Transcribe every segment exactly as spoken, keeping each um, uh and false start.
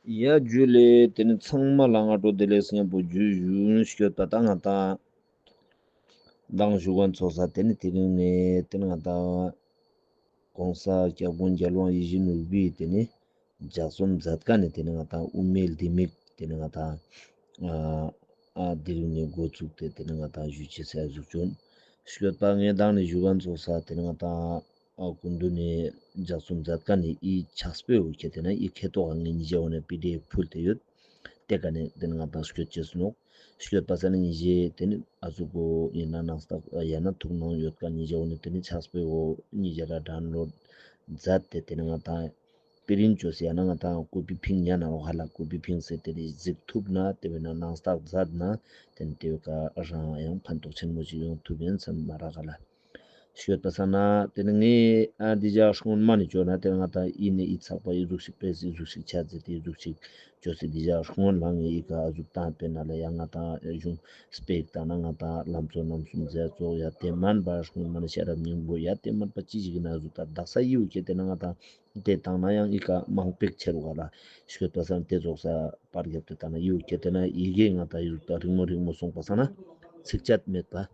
ཡ་ཇུ་ལེ། ཏེ་ནེ་ཚང་མ་ལ་སྔ་དྲོ་བདེ་ལེགས་ཉམ་པོ་ཇུ་ཞུ་ཞུ་ཞུ་ཡོད་པ། ད་ང་ཏང་མདང་ཞུ་མཁན་ཚོགས་ས་ཏེ་ནེ་དེ་རིང་ནེ་ཏེ་ནེ་ང་ཏང་གོང་ས་སྐྱབས་མགོན་རྒྱལ་དབང་ཡིད་བཞིན་ནོར་བུའི་ཏེ་ནེ་ལྗགས་རྩོམ་མཛད་ཁན་ནི་ཏེ་ནེ་ང་ཏང་དབུ་མའི་ལྡེ་མིག་ཏེ་ནེ་ང་ཏང་ཨ་ཨ་དེ་རིང་ནེ་འགོ་བཙུགས་ཏེ་ཏེ་ནེ་ང་ཏང་ཞུ་ཅེས་ཟེར་ཟུག་བྱུང་། ཞུ་ཡོད་པ། ངས་མདང་ནེ་ཞུ་མཁན་ཚོགས་ས་ཏེ་ནེ་ང་ཏང་ཨ་སྐུ་མདུན་ནེ་ལྗགས་རྩོམ་མཛད་ཁན་ནི་འི་ཕྱག་དཔེ་བོ་ཁྱེར་ཏེ་ན་འི་ཁེ་ཏོག་ངས་ཉེ་ཞའོ་ནེ་པི་ཌི་ཨེཕ་ཕུལ་ཏེ་ཡོད། ཏེ་ཀ་ནེ་ཏེ་ནེ་ང་ཏང་སྐྱོད་ཅེས་ནོག། སྐྱོད་པ་ས་ནེ་ཉེ་ཞའོ་ཏེ་ནེ་ཨ་ཟུག་གོ་ཨིན་ན་ནང་སྟག་ཡང་ན་ཐུགས་སྣང་ཡོད་ཀ་ཉེ་ཞའོ་ནེ་ཏེ་ནེ་ཕྱག་དཔེ་བོ་ཉེ་ཞའོ་ལ་ཌའུན་ལོཌ་མཛད་དེ་ཏེ་ནེ་ང་ཏང་པི་རིན་ཊ་ཅོས་ཡང་ན་ང་ཏང་ཀོ་པི་ཕིང་ཡང་ན་རོ་ཧ་ལ་ཀོ་པི་ཕིང་ཟེར་ཏེ་ནེ་གཟིགས་ཐུབ་ན་ཏེ་བས་ན་ནང་སྟག་མཛད་ན་ཏེ་ནེ་ཏེ་བས་ཀ་རང་ཡང་ཕན་ཐོགས་ཆེན་མོ་ཞིག་ཡོང་ཐུབ་ཡིན་བསམ་མ་རག་ག་ལ། ཞུས་པ་ས་ན་ཏེ་ནེ་ངས་ཨ་འི་ཞག་སྔོན་མ་ནེ་ཅོ་ན་ཏེ་ནེ་ང་ཏང་འི་ནེ་འི་ཚགས་པ་འི་ཟུག་ཞིག་པེ་སི་ཟུག་ཞིག་ཆ་ཟེར་ཏེ་འི་ཟུག་ཞིག་ཅོས་སེ་འི་ཞག་སྔོན་ལ་ངས་འི་ཀ་ཨ་ཟུག་བཏང་པའི་ནང་ལ་ཡང་ང་ཏང་གཞུང་སྤེ་ར་ཏང་ན་ང་ཏང་ལམ་གཙོ་རྣམ་གསུམ་མཛད་ཙོགས་ཡ་ཏེ་མན་པ་སྔོན་མ་ནེ་ཤེས་རབ་སྙིང་པོ་ཡ་ཏེ་མན་པ་ཅི་ཞིག་ཡིན་ན་ཨ་ཟུག་ད་དག་ས་འི་བོ་ཁྱེར་ཏེ་ན་ང་ཏང་ཏེ་བཏང་ན་ཡང་འི་ཀ་མང་པེག་ཆེ་རུ་ག་ལ་ཞུས་པ་ས་ན་ཏེ་ཙོགས་ས་པར་རྒྱབ་ཏེ་བཏང་ན་འི་བོ་ཁྱེར་ཏེ་ན་འི་གེ་ང་ཏང་འི་ཟུག་ད་རིང་མོ་རིང་མོ་སོང་པ་ས་ན་ཚིག་ཆད་མེད་པ།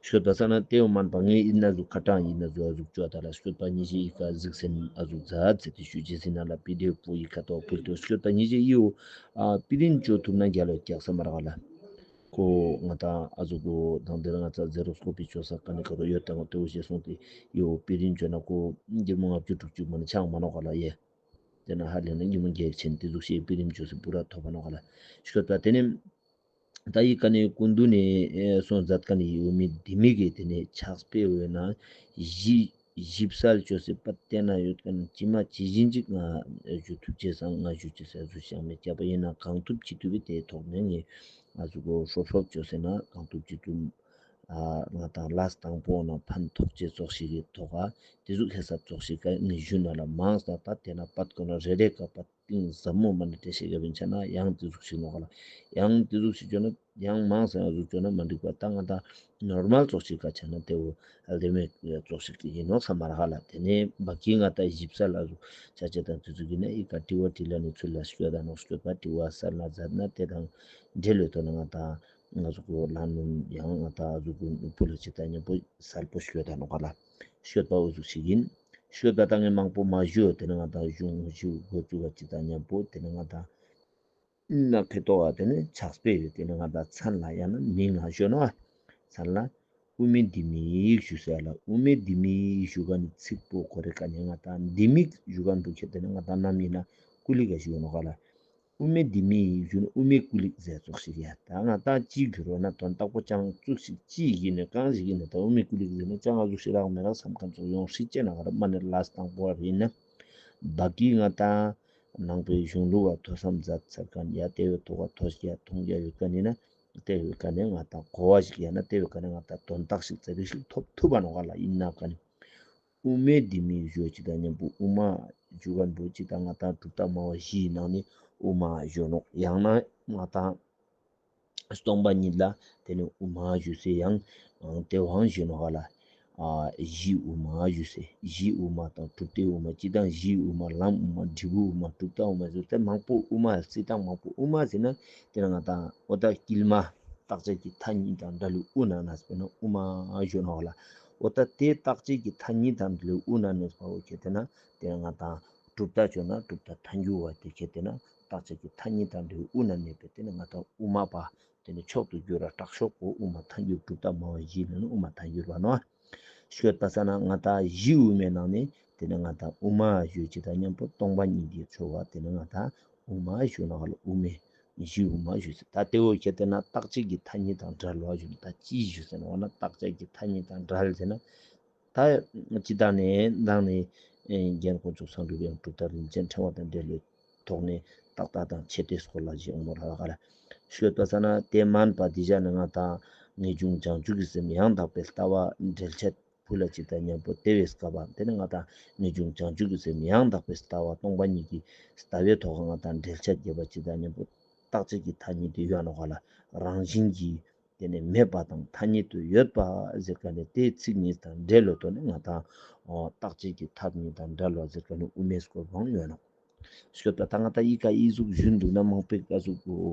ཞུས་པ་ས་ན་ཏེ་བོ་མན་པ་ངས་ཨིན་ན་ཟུག་ཁ་གྲངས་ཨིན་ན་ཟུག་ཨ་ཟུག་ཅོ་ད་ལ་ཞུས་པ་ཉེ་ཞའོ་འི་ཀ་གཟིགས་སེ་ཨ་ཟུག་མཛད་ཟེར་ཏེ་ཞུ་ཅེས་ཨིན་ན་ལ་པི་ཌི་ཨེཕ་པོ་འི་ཀ་ཏོག་ཕུལ་ཏེ་ཞུས་པ་ཉེ་ཞའོ་འི་བོ་ཨ་པི་རིན་ཊ་ཅོ་ཐུབ་ན་རྒྱལ་ལོ་རྒྱག་ས་མ་རག་ག་ལ། ཁོ་ང་ཏང་ཨ་ཟུག་གོ་དང་དེ་རིང་ང་ཏང་ཛེ་རོགས་ཀོ་པི་ཅོ་ས་ཀ་ནེ་ཀ་རོ་ཡོད་དང་ཏེ་བོ་ཞེས་སོང་སྟེ་འི་བོ་པི་རིན་ཊ་ཅོ་ན་ཁོ་སྒྱུར་མོ་ལྔ་བཅུ་དྲུག་ཅུ་མ་ནེ་ཆག་མ་ནོག་ག་ལ་ཡེ། ཏེ་ན་ཧ་ལས་ན་སྒྱུར་མོ་རྒྱལ་ཆེན་ཏེ་ཟུག་ཞིག་པི་རིན་ཊ་ཅོས་སེ་པུ་ར་ཐོབ་པ་ནོག་ག་ལ། ཞུས་པ་ཏེ་ནེ་ད་འི་ཀ་ནེ་སྐུ་མདུན་ནེ་ཨེ་གསུངས་མཛད་ཁན་ནི་འི་བོ་དབུ་མའི་ལྡེ་མིག་གི་ཏེ་ནེ་ཕྱག་དཔེ་བོ་ན་ཞིབ་ཞིབ་གསལ་ཅོས་སེ་པ་ཏེ་ན་ཡོད་ཁན་ཅི་མ་ཇི་བཞིན་ཅིག་ང་ཞུ་ཐུབ་ཅེས་སང་ང་ཞུ་ཅེས་ཨ་ཟུག་ཞིག་མེད་ཀྱག་པ་ཨིན་ན་གང་ཐུབ་ཅི་ཐུབ་པའི་ཏེ་ཐོག་ནེ་ངས་ཨ་ཟུག་གོ་ཧྲོབ་ཧྲོབ་ཅོས་སེ་ན་གང་ཐུབ་ཅི་ཐུབ་ཨ་ང་ཏང་ལས་དང་པོ་ན་ཕན་ཐོགས་ཅེས་ཙོགས་ཤིག་གི་ཐོག་ཨ་ཏེ་ཟུག་ཧེ་སབ་ཙོགས་ཤིག་ག་ངས་ཞུ་ན་ལ་མང་ས་ད་ཏེ་ན་པད་ཀོ་ན་རེ་རེ་ཀ་པད་གཏིང་ཟབ་མོ་མ་ནེ་བྲེ་ཤེས་ག་བིན་ཆ་ན་ཡང་ཏེ་ཟུག་ཞིག་ནོག་ག་ལ། ཡང་ཏེ་ཟུག་ཞིག་ཅོ་ན་ཡང་མང་ས་ཡང་ཟུག་ཅོ་ན་མ་འགྲིག་པ་ད་ང་ཏང་ནོར་མལ་ཙོགས་ཤིག་ག་ཆ་ན་ཏེ་བོ་ལྡེ་མིག་ཙོགས་ཤིག་ཨིན་ནོག་ས་མ་རག་ག་ལ། ཏེ་ནེ་བ་ཀི་ང་ཏང་ཞིབ་གསལ་ལ་ཟུག་ཆ་ཅེས་དང་ཏེ་ཟུག་གི་ནེ་འི་ཀ་དྲི་བ་དྲིས་ལན་ནི་ཚུལ་ལ་ཞུ་ད་ནོག་ཞུས་པ་དྲི་བ་གསལ་ན་མཛད་ན་ཏེ་དང་འབྲེལ་ལོས་ཏོ་ན་ང་ཏང་ང་ཟུག་གོ་ལ་ནུམ་ཡང་ང་ཏང་ཟུག་གོ་ཕུ་ལ་ཅི་ད་ཉམ་པོ་གསལ་པོ་ཞུ་ད་ནོག་ག་ལ། ཞུས་པ་འོ་ཟུག་ཞིག་ཨིན། ཞུས་པ་ད་ངས་མང་པོ་མ་ཞུ། ཏེ་ནེ་ང་ཏང་གཞུང་ཞུ་འགོ་བཙུགས་པ་ཅི་ད་ཉམ་པོ་ཏེ་ནེ་ང་ཏང་ཨིན་ན་ཁེ་ཏོག་ཨ་ཏེ་ནེ་ཕྱག་དཔེ་ཡོད། ཏེ་ནེ་ང་ཏང་མཚན་ལ་ཡང་ན་མིང་ང་ཞུ་ནོག་ཨ། མཚན་ལ་དབུ་མའི་ལྡེ་མིག་ཞུ་ས་ལ་དབུ་མའི་ལྡེ་མིག་ཞུ་ཁན་ནི་ཚིག་པོ་ཁོ་རེ་ཀ་ནེ་ང་ཏང་ལྡེ་མིག་ཞུ་ཁན་བོ་ཁྱེར་ཏེ་ན་ང་ཏང་ནམ་ཨིན་ན་ཀུ་ལི་ག་ཞུ་ནོག་ག་ལ། དབུ་མའི་ལྡེ་མིག་ཞུ་ན་དབུ་མའི་ཀུ་ལིག་ཟེར་ཙོགས་ཤིག་ཡ། ད་ང་ཏང་ཅི་གྱུར་རོ་ན་དོན་དག་པོ་ཅང་ཙོགས་ཤིག་ཅི་ཡིན་ནི་གང་ཞིག་ཡིན་ནི་ད་དབུ་མའི་ཀུ་ལིག་ཟེར་ན་ཅང་ཨ་ཟུག་ཤིག་རག་མི་རག་བསམ་ཁན་ཙོགས་ཡོང་སྲིད་ཅེ་ན་ག་ར་མ་ནེ་ལས་དང་པོ་བ་རེད་ན། བ་ཀི་ང་ཏང་ནང་པའི་གཞུང་ལུགས་ལ་ཐོས་བསམ་མཛད་ཚར་ཁན་ཡ་ཏེ་བོའི་ཐོག་ག་ཐོས་རྒྱ་མཐོང་རྒྱ་ཡོད་ཁན་ཡིན་ན་ཏེ་བོའི་ཀ་ནེ་ང་ཏང་གོ་བ་ཞིག་ཡ་ན་ཏེ་བོའི་ཀ་ནེ་ང་ཏང་དོན་དག་ཞིག་ཙ་པིག་ཞིག་ཐོབ་ཐུབ་པ་ནོག་ག་ལ། ཨིན་ན་ཀ་ནེ། དབུ་མའི་ལྡེ་མིག་ཞུ་ཅིག་དང་མཉམ་པོ་དབུ་མ་ཞུ་ཁན་བོ་ཅིག་དང་ང་ཏང་གྲུབ་མཐའ་སྨྲ་བ་བཞིའི་ནང་ནས་དབུ་མ་ཞུ་ནོག། ཡང་ན་ང་ཏང་སྟོང་པ་ཉིད་ལ་ཏེ་ནེ་དབུ་མ་ཞུ་སེ་ཡང་ཏེ་བོའང་ཞུ་ནོག་ག་ལ། ཨ་གཞི་དབུ་མ་ཞུ་སེ་གཞི་དབུ་མ་དང་གྲུབ་མཐའི་དབུ་མ་ཅིག་དང་གཞིའི་དབུ་མ་ལམ་དབུ་མ་འབྲས་བུའི་དབུ་མ་གྲུབ་མཐའི་དབུ་མ་ཞུ་སེ་མང་པོ་དབུ་མ་རྩི་སྟངས་མང་པོ་དབུ་མ་ཟེར་ན་ཏེ་ནེ་ང་ཏང་འོ་ད་དཀྱིལ་མ་རྟག་ཆད་ཀྱི་མཐའ་གཉིས་དང་བྲལ་བའི་དབུ་ན་གནས་པ་ན་དབུ་མ་ཞུ་ནོག་ག་ལ། འོ་ད་ཏེ་རྟག་ཆད་ཀྱི་མཐའ་གཉིས་དང་བྲལ་བའི་དབུ་ན་གནས་པ་བོ་ཁྱེར་ཏེ་ན་ཏེ་ནེ་ང་ཏང་གྲུབ་མཐའ་ཅོ་ན་གྲུབ་མཐའ་ཐལ་འགྱུར་བ་ཏེ་ཁྱེར་ཏེ་ན་རྟག་ཆད་ཀྱི་མཐའ་གཉིས་དང་བྲལ་བའི་དབུ་ན་གནས་པའི་ཏེ་ནེ་ང་ཏང་དབུ་མ་པ་ཏེ་ནེ་མཆོག་ཏུ་གྱུར་པ་དྲག་ཤོས་པོ་དབུ་མ་ཐལ་འགྱུར་གྲུབ་མཐའ་སྨྲ་བ་བཞིའི་ནང་ནས་དབུ་མ་ཐལ་འགྱུར་བ་ནོག། ཞུས་པ་ས་ན་ང་ཏང་གཞི་དབུ་མའི་ནང་ནས་ཏེ་ནེ་ང་ཏང་དབུ་མ་ཞུ་ཅིག་དང་མཉམ་པོ་སྟོང་པ་ཉིད་ཀྱི་ཚོར་བ་ཏེ་ནེ་ང་ཏང་དབུ་མ་ཞུ་ནོག་ག་ལ། དབུ་མའི་གཞི་དབུ་མ་ཞུ་སེ་ད་ཏེ་བོ་ཁྱེར་ཏེ་ན་རྟག་ཆད་ཀྱི་མཐའ་གཉིས་དང་བྲལ་བ་ཞུ་ན་ད་ཅི་ཞུ་ཟེར་ན་འོ་ན་རྟག་ཆད་ཀྱི་མཐའ་གཉིས་དང་བྲལ་ཟེར་ན་ད་ཅི་ད་ནེ་མདང་ནེ་རྒན་དཀོན་མཆོག་གསང་སྒྲུབ་ཡང་གྲུབ་མཐའ་རིམ་བྱོན་ཕྲེང་བ་དང་འབྲེལ་ལོས་ཐོག་ནས་ཏག་ཏག་དང་ཆེ་ཏེ་སྐོར་ལ་ཞིག་ཡོང་ནོག་ར་ག་ལ། ཞུས་པ་ས་ན་ཏེ་མན་པ་ཏེ་ཞག་ནི་ང་ཏང་ངེས་འབྱུང་བྱང་ཆུབ་ཀྱི་སེམས་ཡང་དག་པའི་ལྟ་བ་འགྲེལ་བཤད་ཕུལ་ལ་ཅིག་དང་མཉམ་པོ་ཏེ་བས་སྐབས་པ་ཏེ་ནི་ང་ཏང་ངེས་འབྱུང་བྱང་ཆུབ་ཀྱི་སེམས་ཡང་དག་པའི་ལྟ་བ་སྟོང་པ་ཉིད་ཀྱི་ལྟ་བའི་ཐོག་ང་ཏང་འགྲེལ་བཤད་རྒྱབ་པ་ཅིག་དང་མཉམ་པོ་རྟག་ཆད་ཀྱི་མཐའ་གཉིས་ཏེ་ཡོད་ནོག་ག་ལ། རང་བཞིན་གྱིས་ཏེ་ནི་མེད་པ་དང་ཐ་སྙད་དུ་ཡོད་པ་ཟེར་ཁན་ནི་ཏེ་ཚིག་གཉིས་དང་འབྲེལ་ལོས་ཏོ་ནི་ང་ཏང་རྟག་ཆད་ཀྱི་མཐའ་གཉིས་དང་བྲལ་བ་ཟེར་ཁན་ནི་དབུ་མའི་སྐོར་བོ་ཡོད་ནོག། ཤོད་པ་ད་ང་ཏང་ཨི་ཀ་ཨི་ཟུག་ཞུན་འདུག་ན་མང་པོ་ཀ་ཟུག་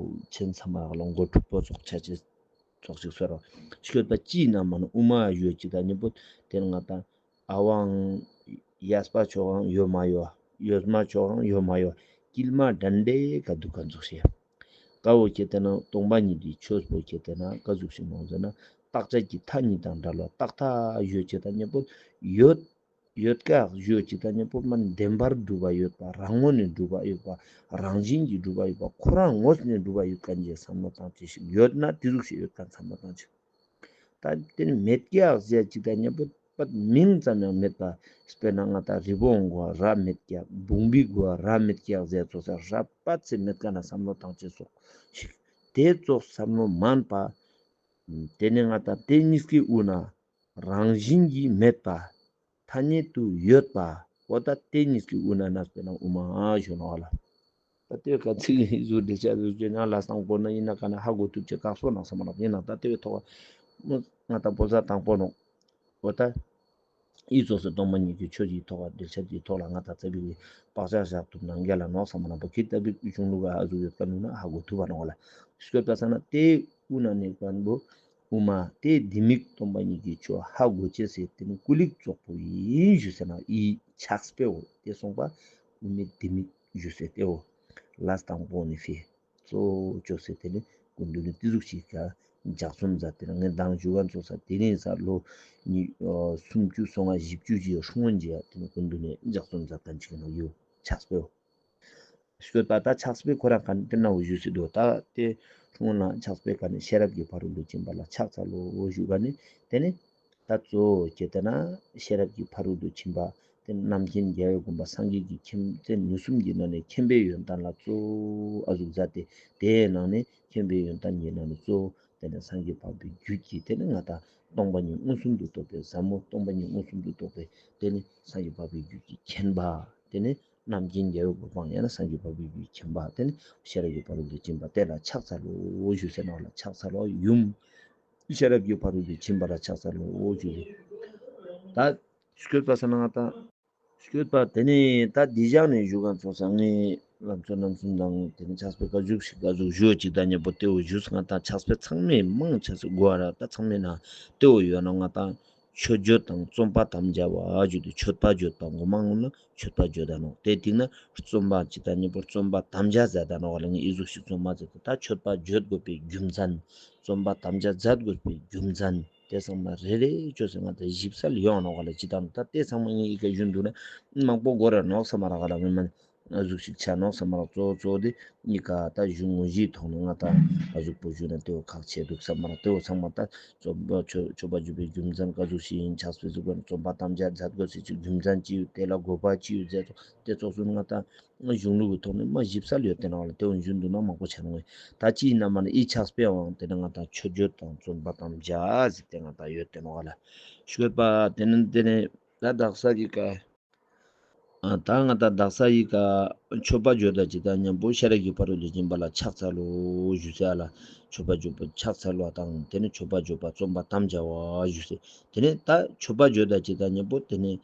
ཆེན་ཚང་མ་ལ་མགོ་འཁྲུག་པོ་ཙོགས་ཆ་ཅེས་ཙོགས་ཤིག་ཟེར་རོ། ཤོད་པ་ཅི་ན་མ་ན་དབུ་མ་ཡོད་ཅིག་ད་ཉེ་པོ་དེ་ང་ཏང་ཨ་ཝའང་ཡས་པ་ཆོག་ཨང་ཡོད་མ་ཡོད། ཡོད་མ་ཆོག་ཨང་ཡོད་མ་ཡོད། ཀིལ་མ་དྲན་དེ་ཀ་འདུག་ག་འཛུགས་ཤེས། ཀ་བོ་ཁྱེད་དེ་ན་སྟོང་པ་ཉིད་དེ་ཆོས་པོ་ཁྱེད་དེ་ན་ཀ་ཟུག་ཤིག་མང་ཟེར་ན་བརྟག་དཔྱད་ཀྱི་མཐའ་གཉིས་དང་བྲལ་བ་རྟག་མཐའ་ཡོད་ཅིག་ད་ཉེ་པོ་ཡོད། ཡོད་ཀ་ཡོད་ཅིག་ད་ཉེ་པོ་མ་བདེན་པར་གྲུབ་པ་ཡོད་པ་རང་ངོས་ནས་གྲུབ་པ་ཡོད་པ་རང་བཞིན་གྱིས་གྲུབ་པ་ཡོད་པ་ཁོ་རང་ངོས་ནས་གྲུབ་པ་ཡོད་མཁན་གྱི་བསམ་བློ་བཏང་ཅེས་ཤིག་ཡོད་ན་དེ་ཟུག་ཤིག་ཡོད་མཁན་བསམ་བློ་བཏང་ཅེས། ད་དེ་ནི་མེད་ཀྱག་ཟེར་ཅིག་ད་ཉེ་པོ་པ་མིང་ཙམ་ཡང་མེད་པ། དཔེར་ན་ང་ད་རི་བོང་གོ་ར་མེད་ཀྱག་བོང་བུའི་གོ་ར་མེད་ཀྱག་ཟེར་ཙོགས་ས་ར་པ་ཚེ་མེད་མཁན་ན་བསམ་བློ་བཏང་ཅེས་ཙོགས་ཤིག་དེ་ཙོགས་བསམ་བློ་མན་པ། དེ་ནི་ང་ད་དེ་གཉིས་ཀྱི་དབུས་ན་རང་བཞིན་གྱིས་མེད་པ། ཐ་སྙད་དུ་ཡོད་པ། འོ་ད་དེ་གཉིས་ཀྱི་དབུས་ན་ན་དཔེར་ན་དབུ་མ་ཞུ་ནོག་ལ། ད་དེ་བས་ཀ་ཚིག་ཟུར་འདི་ཆ་ཟུར་ཅེ་ན་ལ་སང་པོ་ན་ཡིན་ན་ཀ་ན་ཧ་གོ་ཐུབ་ཅེ་ཀག་སོ་ནག་ས་མ་ནག་ཡིན་ན་ད་དེ་བས་ཐོག་ང་ད་པོ་ཟ་དང་པོ་ནོག་འོ་ད་ཨི་ཙོགས་སུ་སྟོང་པ་ཉིད་ཀྱི་ཆོས་ཀྱི་ཐོག་འགྲེལ་བཤད་ཀྱི་ཐོག་ལ་ང་ད་ཙ་པིག་གི་བག་ཆགས་བཞག་ཐུབ་ན་འགལ་ལ་ནོག་ས་མ་ནག་པོ་ཁྱེད་ད་པིག་གཞུང་ལུགས་ཨ་ཟུག་ཡོད་ཀ་ནུ་ན་ཧ་གོ་ཐུབ་པ་ནོག་ལ། ཤོད་པ་ས་ན་དེ་དབུས་ན་གནས་མཁན་པོ་དབུ་མ་དེ་ལྡེ་མིག་སྟོང་པ་ཉིད་ཀྱི་ཆོས་ཧ་གོ་ཅེས་ཟེར་དེ་ནི་ཀུ་ལིག་ཙོགས་པོ་ཡིན་ཞུ་ཟེར་ན་ཨི་ཕྱག་དཔེའོ་དེ་སོང་པ་དབུ་མའི་ལྡེ་མིག་ཞུ་ཟེར་དེའོ། ལ་སྟངས་པོ་ནི་ཕི་གཙོ་བོ་ཅོ་ཟེར་དེ་ནི་སྐུ་མདུན་ནི་ཏི་ཟུག་ཞིག་ག་ལྗགས་རྩོམ་མཛད་དེ་ན་ངས་མདང་ཞུ་ག་ཚོགས་ས་དེ་ནི་ས་ལོ་ཉི་སུམ་ཅུ་སོ་ལྔ་བཞི་བཅུ་ཞིག་སྲུང་བར་བྱས་དེ་ནི་སྐུ་མདུན་ནི་ལྗགས་རྩོམ་མཛད་མཁན་ཅིག་ནང་ཡོད་ཕྱག་དཔེའོ། ཤོད་པ་ད་ཕྱག་དཔེ་ཁོ་རང་ག་ནི་དེ་ན་འུ་ཞུ་སྲིད་དོ། ད་དེ་ཁོང་ན་ཕྱག་དཔེ་ག་ནི་ཤེས་རབ་ཀྱི་ཕ་རོལ་ཏུ་ཕྱིན་པ་ལ་ཕྱག་འཚལ་ལོ་འུ་ཞུ་ག་ནི་དེ་ནི་ད་གཙོ་བོ་ཁྱེད་དེ་ན་ཤེས་རབ་ཀྱི་ཕ་རོལ་ཏུ་ཕྱིན་པ་དེ་རྣམ་མཁྱེན་རྒྱལ་བའི་དགོངས་པ་སངས་རྒྱས་ཀྱི་མཁྱེན་བརྩེ་ནུས་གསུམ་གྱི་ནང་ནས་མཁྱེན་པའི་ཡོན་ཏན་ལ་གཙོ་བོ་ཨ་ཟུག་མཛད་དེ་དེའི་ནང་ནས་མཁྱེན་པའི་ཡོན་ཏན་གྱི་ནང་ནས་གཙོ་བོ་དེ་ནི་སངས་རྒྱས་འཕགས་པའི་རྒྱུད་ཀྱི་དེ་ནི་ང་ད་སྟོང་པ་ཉིད་མངོན་སུམ་དུ་རྟོགས་པའི་ཟབ་མོ་སྟོང་པ་ཉིད་མངོན་སུམ་དུ་རྟོགས་པའི་དེ་ནི་སངས་རྒྱས་འཕགས་པའི་རྒྱུད་ཀྱི་མཁྱེན་པ་དེ་ནི། རྣམ་མཁྱེན་རྒྱལ་བའི་གོ་འཕང་ཡང་ན་སངས་རྒྱས་འཕགས་པའི་རྒྱུད་མཁྱེན་པ་དེ་ནི་ཤེས་རབ་ཀྱི་ཕ་རོལ་ཏུ་ཕྱིན་པ་དེ་ལ་ཕྱག་འཚལ་ལོ་ཞུ་ཟེར་ནོག་ལ་ཕྱག་འཚལ་ལོ་ཡུམ། ཤེས་རབ་ཀྱི་ཕ་རོལ་ཏུ་ཕྱིན་པ་ལ་ཕྱག་འཚལ་ལོ་ཞུ་ཟེར། ད་ཤོད་པ་ས་ན་ང་ད་ཤོད་པ་དེ་ནི་ད་འདི་བཞག་ནས་ཞུ་ག་ཚོགས་ས་ངའི་ལམ་ཚོ་རྣམ་གསུམ་དང་དེ་ནི་ཕྱག་དཔེ་ཀ་ཟུག་ཞིག་ཀ་ཟུག་ཞུ་ཅིག་ད་ཉེ་པོ་དེ་བོ་ཞུ་ས་ང་ད་ཕྱག་དཔེ་ཚང་མས་མང་ཆེ་ས་གོ་བ་ར་ད་ཚང་མས་ན་དེ་བོ་ཡོད་ན་ང་ད་མཆོད་བརྗོད་དང་རྩོམ་པ་དམ་བཅའ་བ་ཞུ་དུས་མཆོད་པ་བརྗོད་པ་གོ་མ་ངོ་ན། མཆོད་པ་བརྗོད་ད་ནོག་དེ་ཐིག་ན་རྩོམ་པ་ཅི་ད་ཉེ་པོ་རྩོམ་པ་དམ་བཅའ་མཛད་ད་ནོག་ལ་ངས་ཨི་ཟུག་ཞིག་རྩོམ་མ་མཛད་དེ་ད་མཆོད་པ་བརྗོད་དགོས་པའི་རྒྱུ་མཚན། རྩོམ་པ་དམ་བཅའ་མཛད་དགོས་པའི་རྒྱུ་མཚན་དེ་ཚང་མ་རེ་རེ་བཅོས་སེ་ང་ད་ཞིབ་གསལ་ཡོང་ནོག་ལ་ཅི་ད་ད་དེ་ཚང་མ་ངས་ཨི་ཀ་ཞུ་འདུག་ན་མང་པོ་གོ་ར་ནོག་ས་མ་རག་ལ་ངས་མ་ཨ་ཟུག་ཞིག་ཆ་ནོག་ས་མ་རག་གཙོ་བོ་གཙོ་བོ་དེ་ཨི་ཀ་ད་གཞུང་དངོས་གཞིའི་ཐོག་ནས་ང་ད་ཨ་ཟུག་པོ་ཞུ་ན་དེ་བོ་ཁག་ཆེ་འདུག་ས་མ་རག་དེ་བོ་ཚང་མ་ད། རྩོམ་པ་མཆོད་མཆོད་པ་བརྗོད་པའི་རྒྱུ་མཚན་ཀ་ཟུག་ཞིག་ཡིན་ཕྱག་དཔེ་ཟུག་པ་རྩོམ་པ་དམ་བཅའ་མཛད་དགོས་ཟེར་ཅིག་རྒྱུ་མཚན་ཅི་ཡོད་དེ་ལ་དགོས་པ་ཅི་ཡོད་ཟེར་ཏེ་ཙོགས་སུ་ང་ད་གཞུང་ལུགས་ཀྱི་ཐོག་ནས་མ་ཞིབ་གསལ་ཡོད་དེ་ནང་ལ་དེ་འོ་འཇུན་འདུག་ན་མང་པོ་ཆ་ནོག་ད་ཅི་ཡིན་ན་མ་ན་ཨི་ཕྱག་དཔེའང་དེ་ནས་ང་ད་མཆོད་བརྗོད་དང་རྩོམ་པ་དམ་བཅའ་ཟེར་ཏེ་ང་ད་ཡོད་དེ་ནོག་ལ་ཤོད་པ་དེ་ནས་དེ་ནས་ད་དག་ས་ཀྱི་ཀ་ཨ་ད་ང་ད་དག་ས་ཡི་ཀ་མཆོད་པ་བརྗོད་ད་ཅི་ད་ཉམ་པོ་ཤེས་རབ་ཀྱི་ཕ་རོལ་ཏུ་ཕྱིན་པ་ལ་ཕྱག་འཚལ་ལོ་ཞུ་ཟེར་ཨ་ལ་མཆོད་པ་བརྗོད་པ་ཕྱག་འཚལ་བ་དང་དེ་ནས་མཆོད་པ་བརྗོད་པ་རྩོམ་པ་དམ་བཅའ་བ་ཞུ་ཟེར་དེ་ནས་ད་མཆོད་པ་བརྗོད་ད་ཅི་ད་ཉམ་པོ་དེ་ནས་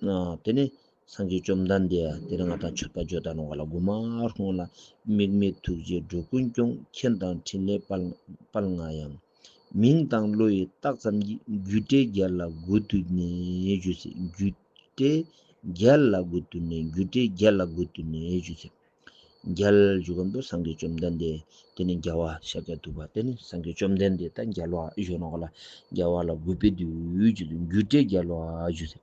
ཨ་དེ་ནས་སངས་རྒྱས་བཅོམ་ལྡན་འདས་དེ་ནས་ང་ད་མཆོད་པ་བརྗོད་ད་ནོག་ལ་དགུ་མ་སྔོན་ལ་དམིགས་མེད་ཐུགས་རྗེས་འགྲོ་ཀུན་སྐྱོང་མཁྱེན་དང་ཕྲིན་ལས་དཔལ་དཔལ་མངའ་ཡང་། མིང་དང་བློ་ཡི་རྟགས་ཙམ་གྱིས། རྒྱུ་འབྲས་རྒྱལ་ལ་མགུ་བཏུད་ནས་ཞུ་ཟེར། རྒྱུ་འབྲས་རྒྱལ་ལ་མགུ་བཏུད་ནས། རྒྱུ་འབྲས་རྒྱལ་ལ་མགུ་བཏུད་ནས་ཞུ་ཟེར། རྒྱལ་ཞུ་མཁན་པོ་སངས་རྒྱས་བཅོམ་ལྡན་འདས་དེ་ནས་རྒྱལ་བ་ཤཱཀྱ་ཐུབ་པ་དེ་ནས་སངས་རྒྱས་བཅོམ་ལྡན་འདས་ད་རྒྱལ་བ་ཞུ་ནོག་ལ་རྒྱལ་བ་ལ་མགུ་བཏུད་དུ་ཞུ་ཟེར། རྒྱུ་འབྲས་རྒྱལ་བ་ཞུ་ཟེར།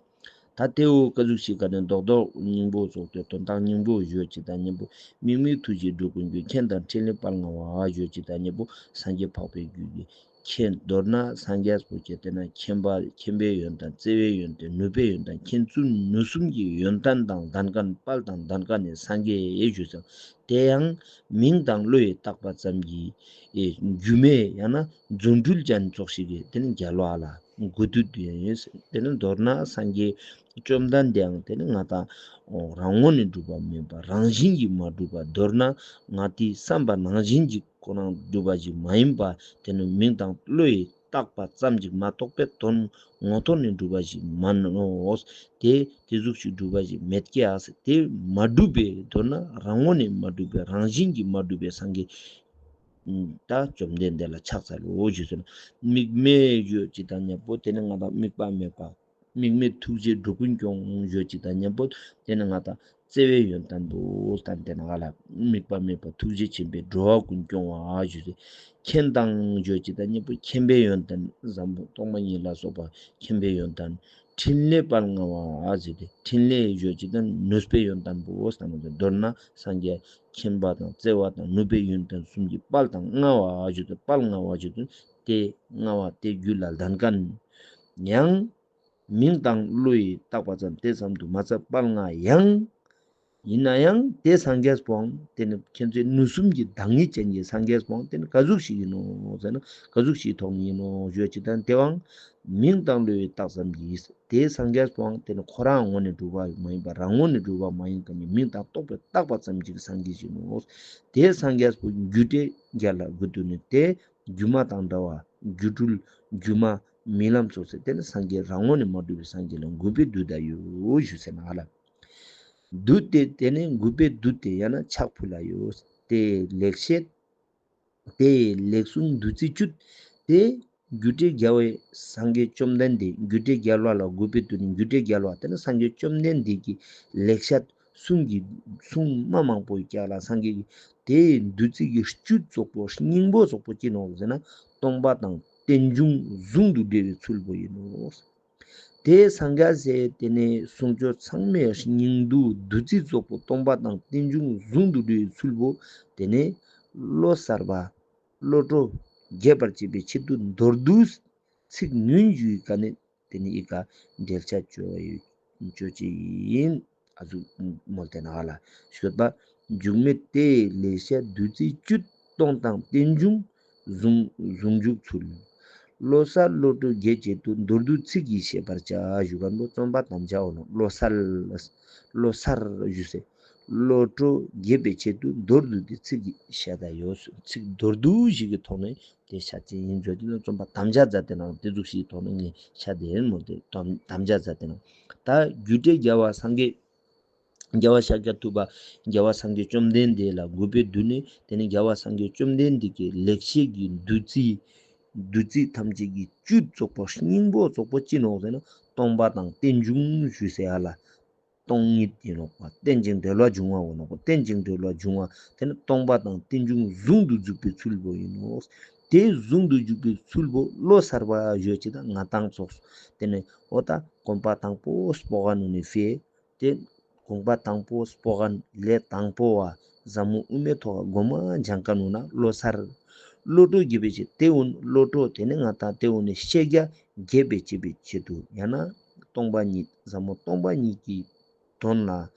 ད་དེ་བོ་ཀ་ཟུག་ཞིག་ག་ནས་རྡོག་རྡོག་སྙིང་པོ་ཙོགས་ཏེ་དོན་དག་སྙིང་པོ་ཞུ་ཅིག་ད་ཉམ་པོ་དམིགས་མེད་ཐུགས་རྗེས་འགྲོ་ཀུན་སྐྱོང་། མཁྱེན་དང་ཕྲིན་ལས་དཔལ་མངའ་བ་ཞུ་ཅིག་ད་ཉམ་པོ་སངས་རྒྱས་འཕགས་པའི་རྒྱུད་ཀྱི་མཁྱེན། མདོར་ན་སངས་རྒྱས་པོ་ཁྱེད་དེ་ན་མཁྱེན་པ་མཁྱེན་པའི་ཡོན་ཏན་བརྩེ་བའི་ཡོན་ཏན་ནུས་པའི་ཡོན་ཏན་མཁྱེན་བརྩེ་ནུས་གསུམ་གྱི་ཡོན་ཏན་དང་ལྡན་མཁན་དཔལ་དང་ལྡན་མཁན་ནི་སངས་རྒྱས་ཞུ་ཟེར། དེ་ཡང་མིང་དང་བློ་ཡི་བཏགས་པ་ཙམ་གྱིས་ཨེ་སྒྱུ་མའི་ཡང་ན་རྫུ་འཕྲུལ་ཅན་ཙོགས་ཤིག་གིས་དེ་ནི་རྒྱལ་བ་ལ་མགུ་བཏུད་དུ་ཡོད། དེ་ནི་མདོར་ན་སངས་རྒྱས་བཅོམ་ལྡན་འདས་ཡང་དེ་ནི་ང་ད་རང་ངོས་ནས་གྲུབ་པ་མིན་པ་རང་བཞིན་གྱིས་མ་གྲུབ་པ་མདོར་ན་ང་དེའི་བསམ་པ་ནང་བཞིན་གྱིས་ཁོ་རང་གྲུབ་པ་ཞིག་མ་ཡིན་པ་དེ་ནི་མིང་དང་བློ་ཡི་ བཏགས་པ་ཙམ་གྱིས་མ་གཏོགས་པའི་དོན་ངོ་ཐོག་ནས་གྲུབ་པ་ཞིག་མན་ནོ། དེ་དེ་ཟུག་ཞིག་གྲུབ་པ་ཞིག་མེད་ཀྱག་ཟེར། དེ་མ་གྲུབ་པའི་མདོར་ན་རང་ངོས་ནས་མ་གྲུབ་པའི་རང་བཞིན་གྱིས་མ་གྲུབ་པའི་སངས་རྒྱས་ད་བཅོམ་ལྡན་འདས་ལ་ཕྱག་འཚལ་ལོ་ཞུས་ཟེར་ན། དམིགས་མེད་ཡོད་ཅིག་དང་མཉམ་པོ་དེ་ནི་ང་དང་དམིགས་པ་མེད་པ། དམིགས་མེད་ཐུགས་རྗེས་འགྲོ་ཀུན་སྐྱོང་ཡོད་ཅིག་དང་མཉམ་པོ་དེ་ནི་ང་དང་བརྩེ་བའི་ཡོན་ཏན་པོ་དང་དེ་ནི་ང་ལ་དམིགས་པ་མེད་པ་ཐུགས་རྗེ་ཆེན་པོས་འགྲོ་བ་ཀུན་སྐྱོང་བ་ཞུས་ཟེར། མཁྱེན་དང་ཡོད་ཅིག་དང་མཉམ་པོ་མཁྱེན་པའི་ཡོན་ཏན་ཟབ་མོ་སྟོང་པ་ཉིད་ལ་སོགས་པ་མཁྱེན་པའི་ཡོན་ཏན། ཕྲིན་ལས་དཔལ་མངའ་བ་ཟེར་ཏེ་ཕྲིན་ལས་ཡོད་ཅིག་དང་ནུས་པའི་ཡོན་ཏན་པོ་བསྟན་ཏེ་མདོར་ན་སངས་རྒྱས་མཁྱེན་པ་དང་བརྩེ་བ་དང་ནུས་པའི་ཡོན་ཏན་གསུམ་གྱི་དཔལ་དང་མངའ་བ་ཞུས་ཏེ་དཔལ་མངའ་བ་ཞུས་ཏེ་དེ་མངའ་བ་དེ་རྒྱུད་ལ་ལྡན་མཁན། ཡང་མིང་དང་བློ་ཡིས་བཏགས་པ་ཙམ་དེ་ཙམ་དུ་མ་ཚད་དཔལ་མངའ་ཡང་། ཡིན་ན་ཡང་དེ་སངས་རྒྱས་པོའང་དེ་ནི་ཁྱེད་ཚོའི་ནུས་གསུམ་གྱི་བདག་ཉིད་ཅན་གྱི་སངས་རྒྱས་པོའང་དེ་ནི་ག་ཟུག་ཞིག་ཡིན་ནོ་ཟེར་ན་ག་ཟུག་ཞིག་ཐོག་ནས་ཡིན་ནོ་ཞུ་ཅིག་དང་དེའང་མིང་དང་བློ་ཡིས་བཏགས་ཙམ་གྱིས། དེ་སངས་རྒྱས་པོའང་དེ་ནི་ཁོ་རང་ངོས་ནས་གྲུབ་པ་མ་ཡིན་པ་རང་ངོས་ནས་གྲུབ་པ་མ་ཡིན་མཁན་གྱི་མིང་དང་རྟོགས་པས་བཏགས་པ་ཙམ་གྱི་སངས་རྒྱས་ཡིན་ནོ། དེ་སངས་རྒྱས་པོ་རྒྱུ་འབྲས་བརྒྱད་ལ་གུས་བཏུད་ནས་དེ་སྒྱུ་མ་དང་འདྲ་བ་སྒྱུ་འཕྲུལ་སྒྱུ་མ་རྨི་ལམ་སོགས་ཟེར་དེ་ནི་སངས་རྒྱས་རང་ངོས་ནས་མ་གྲུབ་པའི་སངས་རྒྱས་ལ་གུས་པས་འདུད་ད་ཡོད་ཞུ་ཟེར་ན་ཨ་ལ། འདུད་དེ་དེ་ནས་གུས་པས་འདུད་དེ་ཡང་ན་ཕྱག་ཕུལ་ལ་ཡོད། དེ་ལེགས་བཤད། དེ་ལེགས་གསུང་བདུད་རྩི་བཅུད། དེ་རྒྱུ་འབྲས་རྒྱལ་བའི་སངས་རྒྱས་བཅོམ་ལྡན་འདས་རྒྱུ་འབྲས་རྒྱལ་བ་ལ་གུས་པས་འདུད་ནས་རྒྱུ་འབྲས་རྒྱལ་བ་དེ་ནི་སངས་རྒྱས་བཅོམ་ལྡན་འདས་ཀྱི་ལེགས་བཤད་གསུང་གི་གསུང་མ་མང་པོའི་ཀྱག་ལ་སངས་རྒྱས་ཀྱི་དེ་བདུད་རྩི་གི་བཅུད་ཙོགས་པོ་སྙིང་པོ་ཙོགས་པོ་ཅི་ནོག་ཟེར་ན་སྟོང་པ་དང་རྟེན་འབྱུང་ཟུང་དུ་འབྲེལ་བའི་ཚུལ་པོ་ཡིན་ནོ། དེ་སངས་རྒྱས་སི་དེ་ནས་གསུང་ཆོས་ཚང་མའི་སྙིང་བསྡུས་བདུད་རྩི་ཙོགས་པོ་སྟོང་པ་དང་རྟེན་འབྱུང་ཟུང་དུ་འབྲེལ་བའི་ཚུལ་པོ་དེ་ནས་བློ་གསར་པ་བློ་གྲོས་རྒྱས་པར་བྱེད་པའི་ཆེད་དུ་མདོར་བསྡུས་ཚིག་ཉུང་ཞུའི་ཀ་ནས་དེ་ནས་ཨི་ཀ་འགྲེལ་བཤད་བཅོ་བ་ཡོད་བཅོ་ཅེས་ཡིན། ཨ་ཟུག་མོལ་ཏེ་ན་ཨ་ལ་ཤོད་པ། འཇུག་མེད་དེའི་ལེགས་བཤད་བདུད་རྩིའི་བཅུད་སྟོང་དང་རྟེན་འབྱུང་ཟུང་ཟུང་འཇུག་ཚུལ། བློ་གསར་བློ་གྲོས་རྒྱས་བྱེད་དུ་མདོར་བསྡུས་ཚིག་གིས་བཤད་པར་བྱ་ཞུ་མཁན་པོ་རྩོམ་པ་དམ་བཅའ་འོ་ནོ། བློ་གསར་བློ་གསར་ཞུ་སེ་བློ་གྲོས་རྒྱས་པའི་ཆེད་དུ་མདོར་བསྡུས་ཏེ་ཚིག་གིས་བཤད་ད་ཡོད། ཚིག་མདོར་བསྡུས་ཤིག་གི་ཐོག་ནས་དེ་བཤད་ཅིག་ཡིན་བརྗོད་དེ་ན་རྩོམ་པ་དམ་བཅའ་མཛད་དེ་ན་དེ་ཟུག་ཤིག་གི་ཐོག་ནས་ངས་བཤད་དེ་ཡིན་མོ། དེ་དམ་དམ་བཅའ་མཛད་དེ་ན་ད་རྒྱུ་འབྲས་རྒྱལ་བ་སངས་རྒྱས་རྒྱལ་བ་ཤཱཀྱ་ཐུབ་པ་རྒྱལ་བ་སངས་རྒྱས་བཅོམ་ལྡན་འདས་ལ་གུས་པས་འདུད་ནས་དེ་ནས་རྒྱལ་བ་སངས་རྒྱས་བཅོམ་ལྡན་འདས་ཀྱི་ལེགས་བཤད་ཀྱི་བདུད་རྩི་བདུད་རྩི་ཐམས་ཅད་ཀྱི་བཅུད་ཙོགས་པོ་སྙིང་པོ་ཙོགས་པོ་ཅི་ནོག་ཟེར་ན་སྟོང་པ་དང་རྟེན་འབྱུང་ཞུ་སེ་ཨ་ལ། སྟོང་ཉིད་ཡིན་ནོག་པ། རྟེན་ཅིང་འབྲེལ་བར་འབྱུང་བ་འོ་ནོག་པ། རྟེན་ཅིང་འབྲེལ་བར་འབྱུང་བ་དེ་ནི་སྟོང་པ་དང་རྟེན་འབྱུང་ཟུང་དུ་འཇུག་པའི་ཚུལ་པོ་ཡིན་ནོ། དེ་ཟུང་དུ་འཇུག་པའི་ཚུལ་པོ་བློ་གསར་བ་ཡོད་ཅེ་ད་ང་དང་ཚོགས་དེ་ནི་འོ་ད་གོམ་པ་དང་པོ་སྤོ་ག་ནུ་ནི་ཕེ། དེ་གོམ་པ་དང་པོ་སྤོ་ག་ལས་དང་པོ་བ་ཟབ་མོ་དབུ་མའི་ཐོག་ག་གོ་མ་སྦྱང་ག་ནུ་ན་བློ་གསར། བློ་གྲོས་རྒྱས་པའི་ཆེད་དེ་འོན་བློ་གྲོས་དེ་ནི་ང་དང་དེ་འོན་ནི་ཤེས་རྒྱ་རྒྱས་པའི་བྱེད་པའི་ཆེད་དུ་ཡང་ན་སྟོང་པ་ཉིད་ཟབ་མོ་སྟོང་པ་ཉིད་ཀྱི་དོན་ལ་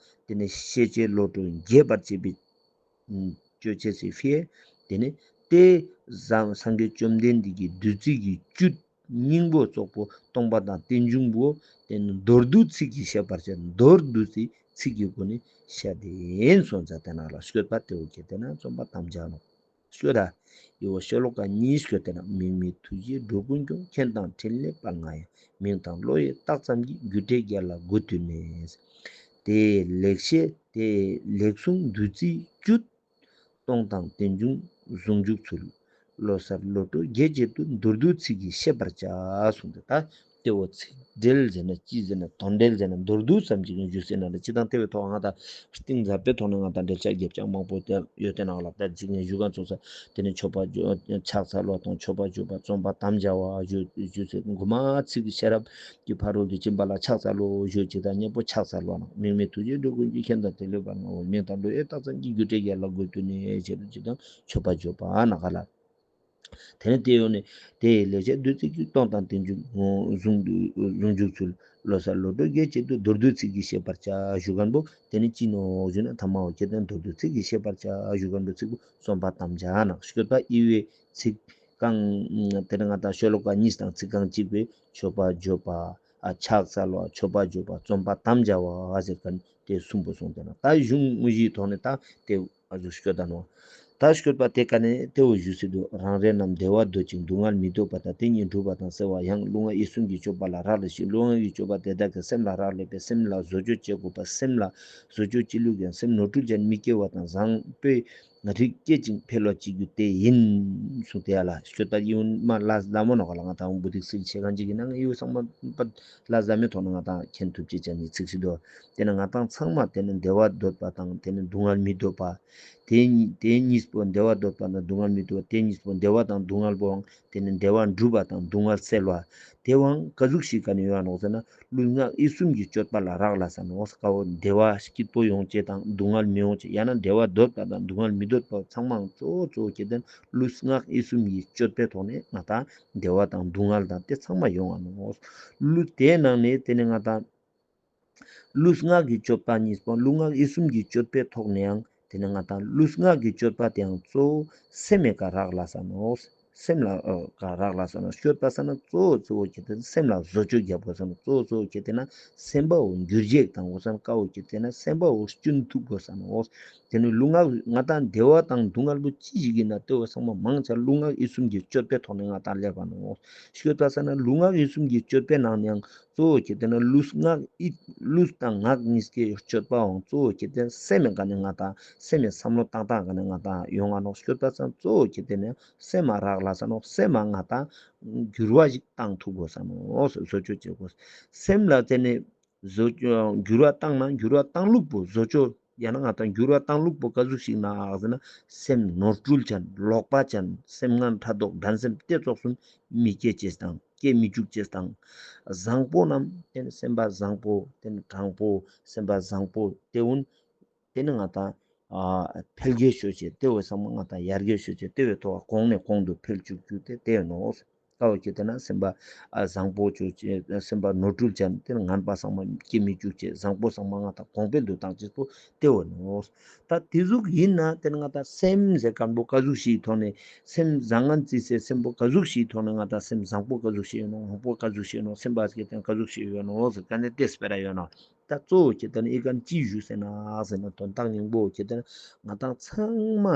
དེ་ནི་ཤེས་བྱའི་བློ་གྲོས་རྒྱས་པར་བྱེད་པའི་ཅོ་ཅེས་སི་ཕིའ། དེ་ནི་དེ་ཟམ་སངས་རྒྱས་བཅོམ་ལྡན་འདས་ཀྱི་བདུད་རྩི་གི་བཅུད་སྙིང་པོ་ཙོགས་པོ་སྟོང་པ་དང་རྟེན་འབྱུང་པོ་དེ་ནི་མདོར་བསྡུས་ཚིག་གིས་བཤད་པར་བྱ། མདོར་བསྡུས་ཏེ་ཚིག་གི་སྒོ་ནས་བཤད་དེ་ཡིན་སོང་ཙ་དེ་ན་ལ་སྐྱོད་པ་དེ་འོ་ཁྱེད་དེ་ན་རྩོམ་པ་དམ་བཅའ་ནོ། སྐྱོད་ད། ཡི་བོ་ཤོ་ལོ་ཀ་གཉིས་སྐྱོད་དེ་ན་དམིགས་མེད་ཐུགས་རྗེས་འགྲོ་ཀུན་སྐྱོང་། མཁྱེན་དང་ཕྲིན་ལས་དཔལ་མངའ་ཡང་། མིང་དང་བློ་ཡིས་བཏགས་ཙམ་གྱིས། རྒྱུ་འབྲས་རྒྱལ་ལ་གུས་བཏུད་ནས། དེ་ལེགས་བཤད་དེ་ལེགས་གསུང་བདུད་རྩིའི་བཅུད། སྟོང་དང་རྟེན་འབྱུང་ཟུང་འཇུག་ཚུལ། བློ་གསར་བློ་གྲོས་རྒྱས་བྱེད་དུ། མདོར་བསྡུས་ཚིག་གིས་བཤད་པར་བྱ་གསུངས་ཏེ་ད་དེ་བོ་ཚིག་འགྲེལ་ཟེར་ན་ཅི་ཟེར་ན་དོན་འགྲེལ་ཟེར་ན་མདོར་བསྡུས་ཙམ་ཅིག་ཡང་ཞུས་ཟེར་ན་ལ་ཅི་དང་དེ་བའི་ཐོག་ང་དང་གཏིང་ཟབ་པའི་ཐོག་ནས་ང་དང་འགྲེལ་བཤད་རྒྱབ་ཅང་མང་པོ་དེ་ཡོད་དེ་ནང་ལ་ད་ཅིག་ངས་ཞུ་ག་ཚོགས་ས་དེ་ནས་མཆོད་པ་ཕྱག་འཚལ་བ་དང་མཆོད་པ་བརྗོད་པ་རྩོམ་པ་དམ་བཅའ་བ་ཞུ་ཞུས་ཟེར་མགོ་མ་ཚིག་གི་ཤེས་རབ་ཀྱི་ཕ་རོལ་ཏུ་ཕྱིན་པ་ལ་ཕྱག་འཚལ་ལོ་ཞུ་ཅིག་དང་མཉམ་པོ་ཕྱག་འཚལ་བ་ནང་དམིགས་མེད་ཐུགས་རྗེས་འགྲོ་ཀུན་སྐྱོང་། མཁྱེན་དང་ཕྲིན་ལས་དཔལ་མངའ་བ། མིང་དང་བློ་ཡིས་བཏགས་ཙམ་གྱིས། རྒྱུ་འབྲས་རྒྱལ་ལ་གུས་བཏུད་ནས་ཞེས་ཅིག་དང་མཆོད་པ་བརྗོད་པ་ནང་ག་ལ། དེ་ནས་དེ་ཡོད་ནས་དེ་ཡི་ལེགས་བཤད་བདུད་རྩི་བཅུད། སྟོང་དང་རྟེན་འབྱུང་ཟུང་ཟུང་འཇུག་ཚུལ། བློ་གསར་བློ་གྲོས་རྒྱས་བྱེད་དུ། མདོར་བསྡུས་ཚིག་གིས་བཤད་པར་བྱ་ཞུ་མཁན་པོ་དེ་ནི་ཅི་ནོག་ཞུ་ན་ཐ་མ་འོ་ཁྱེད་དེ་མདོར་བསྡུས་ཚིག་གིས་བཤད་པར་བྱ་ཞུ་མཁན་པོ་ཚིག་པོ་རྩོམ་པ་དམ་བཅའ་ནང་སྐྱོད་པ་ཡི་བོའི་ཚིག་རྐང་དེ་ནི་ང་དང་ཤོ་ལོ་ཀ་གཉིས་དང་ཚིག་རྐང་གཅིག་པའི་མཆོད་པ་བརྗོད་པ་ཨ་ཕྱག་འཚལ་བ་མཆོད་པ་བརྗོད་པ་རྩོམ་པ་དམ་བཅའ་བ་ཟེར་མཁན་དེ་གསུམ་པོ་སོང་དེ་ན་ད་གཞུང་དངོས་གཞིའི་ཐོག་ནས་ད་དེ་ཨ་ཟུག་སྐྱོད་ད་ནོ། ད་སྐྱོད་པ་དེ་ཀ་ནས་དེ་བོ་ཞུས་སེ་འདུག་རང་རེ་རྣམས་བདེ་བ་འདོད་ཅིང་སྡུག་བསྔལ་མི་འདོད་པ་དང་། དེ་ཉིད་སྒྲུབ་པ་དང་བསལ་བ་ཡང་། ལུས་ངག་ཡིད་གསུམ་གྱི་སྤྱོད་པ་ལ་རག་ལས་ཤིང་། ལུས་ངག་གི་སྤྱོད་པ་དེ་དག་གི་སེམས་ལ་རག་ལས་པས་སེམས་ལ་བཟོ་བཅོས་བྱེད་དགོས་པ། སེམས་ལ་བཟོ་བཅོས་བྱེད་ལུགས་ཀྱང་སེམས་ནོར་འཁྲུལ་ཅན་མི་སྐྱེ་བ་དང་བཟང་པོའི་རིགས་སྐྱེད་ཅིང་འཕེལ་བར་བྱེད་རྒྱུ་དེ་ཡིན་གསུངས་ཏེ་ཡ་ལ་སྐྱོད་པ་ཡིན་མ་ལ་ལ་མོ་ནོག་ལ་ང་དང་བུ་དིག་སིལ་ཆེ་གང་ཅིག་ཡིན་ན་ངས་ཡོད་ཚང་མ་ལ་ཟ་མའི་ཐོག་ནས་ང་དང་མཁྱེན་ཐུབ་ཅེས་ཅན་ནི་ཚིག་སི་དོ། དེ་ནས་ང་དང་ཚང་མ་དེ་ནས་བདེ་བ་འདོད་པ་དང་དེ་ནས་སྡུག་བསྔལ་མི་འདོད་པ། དེ་ཉིད་དེ་གཉིས་པོ་བདེ་བ་འདོད་པ་དང་སྡུག་བསྔལ་མི་འདོད་པ་དེ་གཉིས་པོ་བདེ་བ་དང་སྡུག་བསྔལ་པོའང་དེ་ནི་བདེ་བ་སྒྲུབ་པ་དང་སྡུག་བསྔལ་སེལ་བ། དེ་བོའང་ཀ་ཟུག་ཞིག་ག་ནས་ཡོང་ནོག་ཟེར་ན་ལུས་ངག་ཡིད་གསུམ་གྱི་སྤྱོད་པ་ལ་རག་ལས་ས་ནོག་ཀ་བོ་བདེ་བ་སྐྱིད་པོ་ཡོང་ཅེས་དང་སྡུག་བསྔལ་མི་ཡོང་ཅེས་ཡང་ན་བདེ་བ་འདོད་པ་དང་སྡུག་བསྔལ་མི་འདོད་པ་ཚང་མའང་གཙོ་བོ་གཙོ་བོ་ཁྱེར་ཏེ་ན་ལུས་ངག་ཡིད་གསུམ་གྱི་སྤྱོད་པའི་ཐོག་ནས་ང་དང་བདེ་བ་དང་སྡུག་བསྔལ་དང་དེ་ཚང་མ་ཡོང་ང་ནོག་ལུས་དེའི་ནང་ནས་དེ་ནས་ང་དང་ལུས་ངག་གི་སྤྱོད་པ་གཉིས་པོ་ལུས་ངག་ཡིད་གསུམ་གྱི་སྤྱོད་པའི་ཐོག་ནས་ཡང་དེ་ནས་ང་དང་ལུས་ངག་གི་སྤྱོད་པ་དེའང་གཙོ་བོ་སེམས་མེད་ཀ་རག་ལས་ས་ནོག་སེམས་ལ་ཨ་ཀ་རག་ལས་ས་ནོག་སྤྱོད་པ་ས་ན་གཙོ་བོ་གཙོ་བོ་ཁྱེར་ཏེ་ན་སེམས་ལ་བཟོ་བཅོས་རྒྱབ་དགོས་ས་ནོག་གཙོ་བོ་གཙོ་བོ་ཁྱེར་ཏེ་ན་སེམས་པ་བོ་འགྱུར་བྱེད་དང་དགོས་ས་ནོག་ཀ་བོ་ཁྱེར་ཏེ་ན་སེམས་པ་བོ་སྐྱོན་ཐུབ་དགོས་ས་ནོག་དེ་ནས་ལུས་ངག་ང་དང་བདེ་བ་དང་སྡུག་བསྔལ་པོ་ཅི་ཞིག་ཡིན་ན་དེ་བོ་ཚང་མ་མང་ཆེ་ལུས་ངག་ཡིད་གསུམ་གྱི་སྤྱོད་པའི་ཐོག་ནས་ང་དང་སླེབས་པ་ནོག་སྤྱོད་པ་ས་ན་ལུས་ངག་ཡིད་གསུམ་གྱི་སྤྱོད་པའི་ནང་ནས་ཡང་གཙོ་བོ་ཁྱེར་ཏེ་ན་ལུས་ངག་ཡིད་ལུས་དང་ངག་གཉིས་ཀའི་སྤྱོད་པའང་གཙོ་བོ་ཁྱེར་ཏེ་ན་སེམས་མེད་ཀ་ནས་ང་དང་སེམས་མེད་བསམ་བློ་བཏང་སྟངས་ཀ་ནས་ང་དང་ཡོང་ང་ནོག་སྤྱོད་པ་ས་ན་གཙོ་བོ་ཁྱེར་ཏེ་ན་སེམས་མ་རག་ལས་ས་ནོག་སེམས་མ་ང་དང་འགྱུར་བ་ཞིག་བཏང་ཐུབ་དགོས་ས་ནོག་བཟོ་བཅོས་བྱེད་དགོས། སེམས་ལ་དེ་ནས་བཟོ་འགྱུར་བ་བཏང་ན་འགྱུར་བ་བཏང་ལུགས་པོ་བཟོ་བཅོས་ཡང་ན་ང་དང་འགྱུར་བ་བཏང་ལུགས་པོ་ཀ་ཟུག་ཞིག་ན་ཟེར་ན་སེམས་ནོར་འཁྲུལ་ཅན་ལོག་པ་ཅན་སེམས་ངན་ཕྲག་དོག་འགྲན་སེམས་ཏེ་ཙོགས་སུ་མི་སྐྱེ་ཅེས་དང་སྐྱེ་མི་བཅུག་ཅེས་དང་། བཟང་པོ་རྣམས་དེ་ནི་སེམས་པ་བཟང་པོ་དེ་ནི་དྲང་པོ་སེམས་པ་བཟང་པོ་དེ་འུན་དེ་ནི་ང་དང་ཨ་འཕེལ་རྒྱས་ཤོས་ཅེས་དེ་བས་ཚང་མ་ང་དང་ཡར་རྒྱས་ཤོས་ཅེས་དེ་བས་ཐོག་གོང་ནས་གོང་དུ་འཕེལ་བཅུག་རྒྱུ་དེ་དེ་ནོག་ཀ་བོ་ཁྱེར་ཏེ་ན་སེམས་པ་ཨ་བཟང་པོ་བཅོས་ཅེས་སེམས་པ་ནོར་འཁྲུལ་ཅན་དེ་ངན་པ་ཚང་མ་སྐྱེ་མི་བཅུག་ཅེས་བཟང་པོ་ཚང་མ་ང་དང་གོང་འཕེལ་དུ་བཏང་ཅེས་པོ་དེ་བོ་ནོག་ད་དེ་ཟུག་ཡིན་ན་དེ་ནི་ང་དང་སེམས་ཟེར་མཁན་པོ་ཀ་ཟུག་ཞིག་ཐོག་ནས་སེམས་བཟང་ངན་བརྩི་སའི་སེམས་པོ་ཀ་ཟུག་ཞིག་ཐོག་ནས་ང་དང་སེམས་བཟང་པོ་ཀ་ཟུག་ཞིག་ཡོད་ནོག་ངན་པོ་ཀ་ཟུག་ཞིག་ཡོད་ནོག་སེམས་པ་ཟེར་མཁན་ཀ་ཟུག་ཞིག་ཡོད་ནོག་ཟེར་མཁན་ནི་དེ་སྤེ་ར་ཡོད་ནོག་ད་གཙོ་བོ་ཁྱེར་ཏེ་ན་ཨི་ཀ་ནས་ཅི་ཞུ་ཟེར་ན་ཟེར་ན་དོན་དག་སྙིང་པོ་ཁྱེར་ཏེ་ན་ང་དང་ཚང་མ་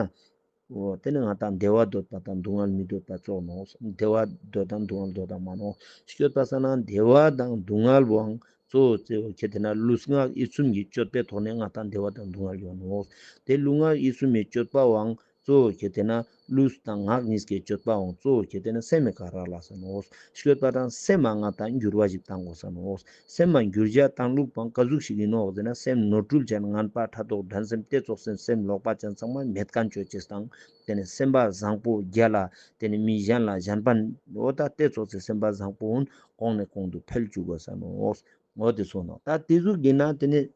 འོ་དེ་ནི་ང་དང་བདེ་བ་འདོད་པ་དང་སྡུག་བསྔལ་མི་འདོད་པ་ཙོགས་ནོག་བདེ་བ་འདོད་དང་སྡུག་བསྔལ་འདོད་དང་མ་ནོག་སྤྱོད་པ་ས་ན་བདེ་བ་དང་སྡུག་བསྔལ་བོའང་གཙོ་བོ་གཙོ་བོ་ཁྱེར་ཏེ་ན་ལུས་ངག་ཡིད་གསུམ་གྱི་སྤྱོད་པའི་ཐོག་ནས་ང་དང་བདེ་བ་དང་སྡུག་བསྔལ་ཡོད་ནོག་དེ་ལུས་ངག་ཡིད་གསུམ་གྱི་སྤྱོད་པའང་གཙོ་བོ་ཁྱེར་ཏེ་ན་ལུས་དང་ངག་གཉིས་ཀའི་སྤྱོད་པའང་གཙོ་བོ་ཁྱེར་ཏེ་ན་སེམས་མེད་ཀ་རག་ལས་ས་ནོག་སྤྱོད་པ་དང་སེམས་མ་ང་དང་འགྱུར་བ་ཞིག་བཏང་དགོས་ས་ནོག་སེམས་མ་འགྱུར་བྱ་བཏང་ལུགས་པོའང་ཀ་ཟུག་ཞིག་ཡིན་ནོག་ཟེར་ན་སེམས་ནོར་འཁྲུལ་ཅན་ངན་པ་ཕྲག་དོག་འགྲན་སེམས་ཏེ་ཙོགས་སེམས་སེམས་ལོག་པ་ཅན་ཚང་མ་མེད་མཁན་བཅོ་ཅེས་དང་དེ་ནས་སེམས་པ་བཟང་པོ་རྒྱལ་ལ་དེ་ནས་མི་གཞན་ལ་གཞན་ཕན་འོ་ད་ཏེ་ཙོགས་སི་སེམས་པ་བཟང་པོ་འོན་གོང་ནས་གོང་དུ་འཕེལ་བཅུག་དགོས་ས་ནོག་འོ་དེ་སོང་ནོག་ད་དེ་ཟུག་ཡིན་ན་དེ་ནས་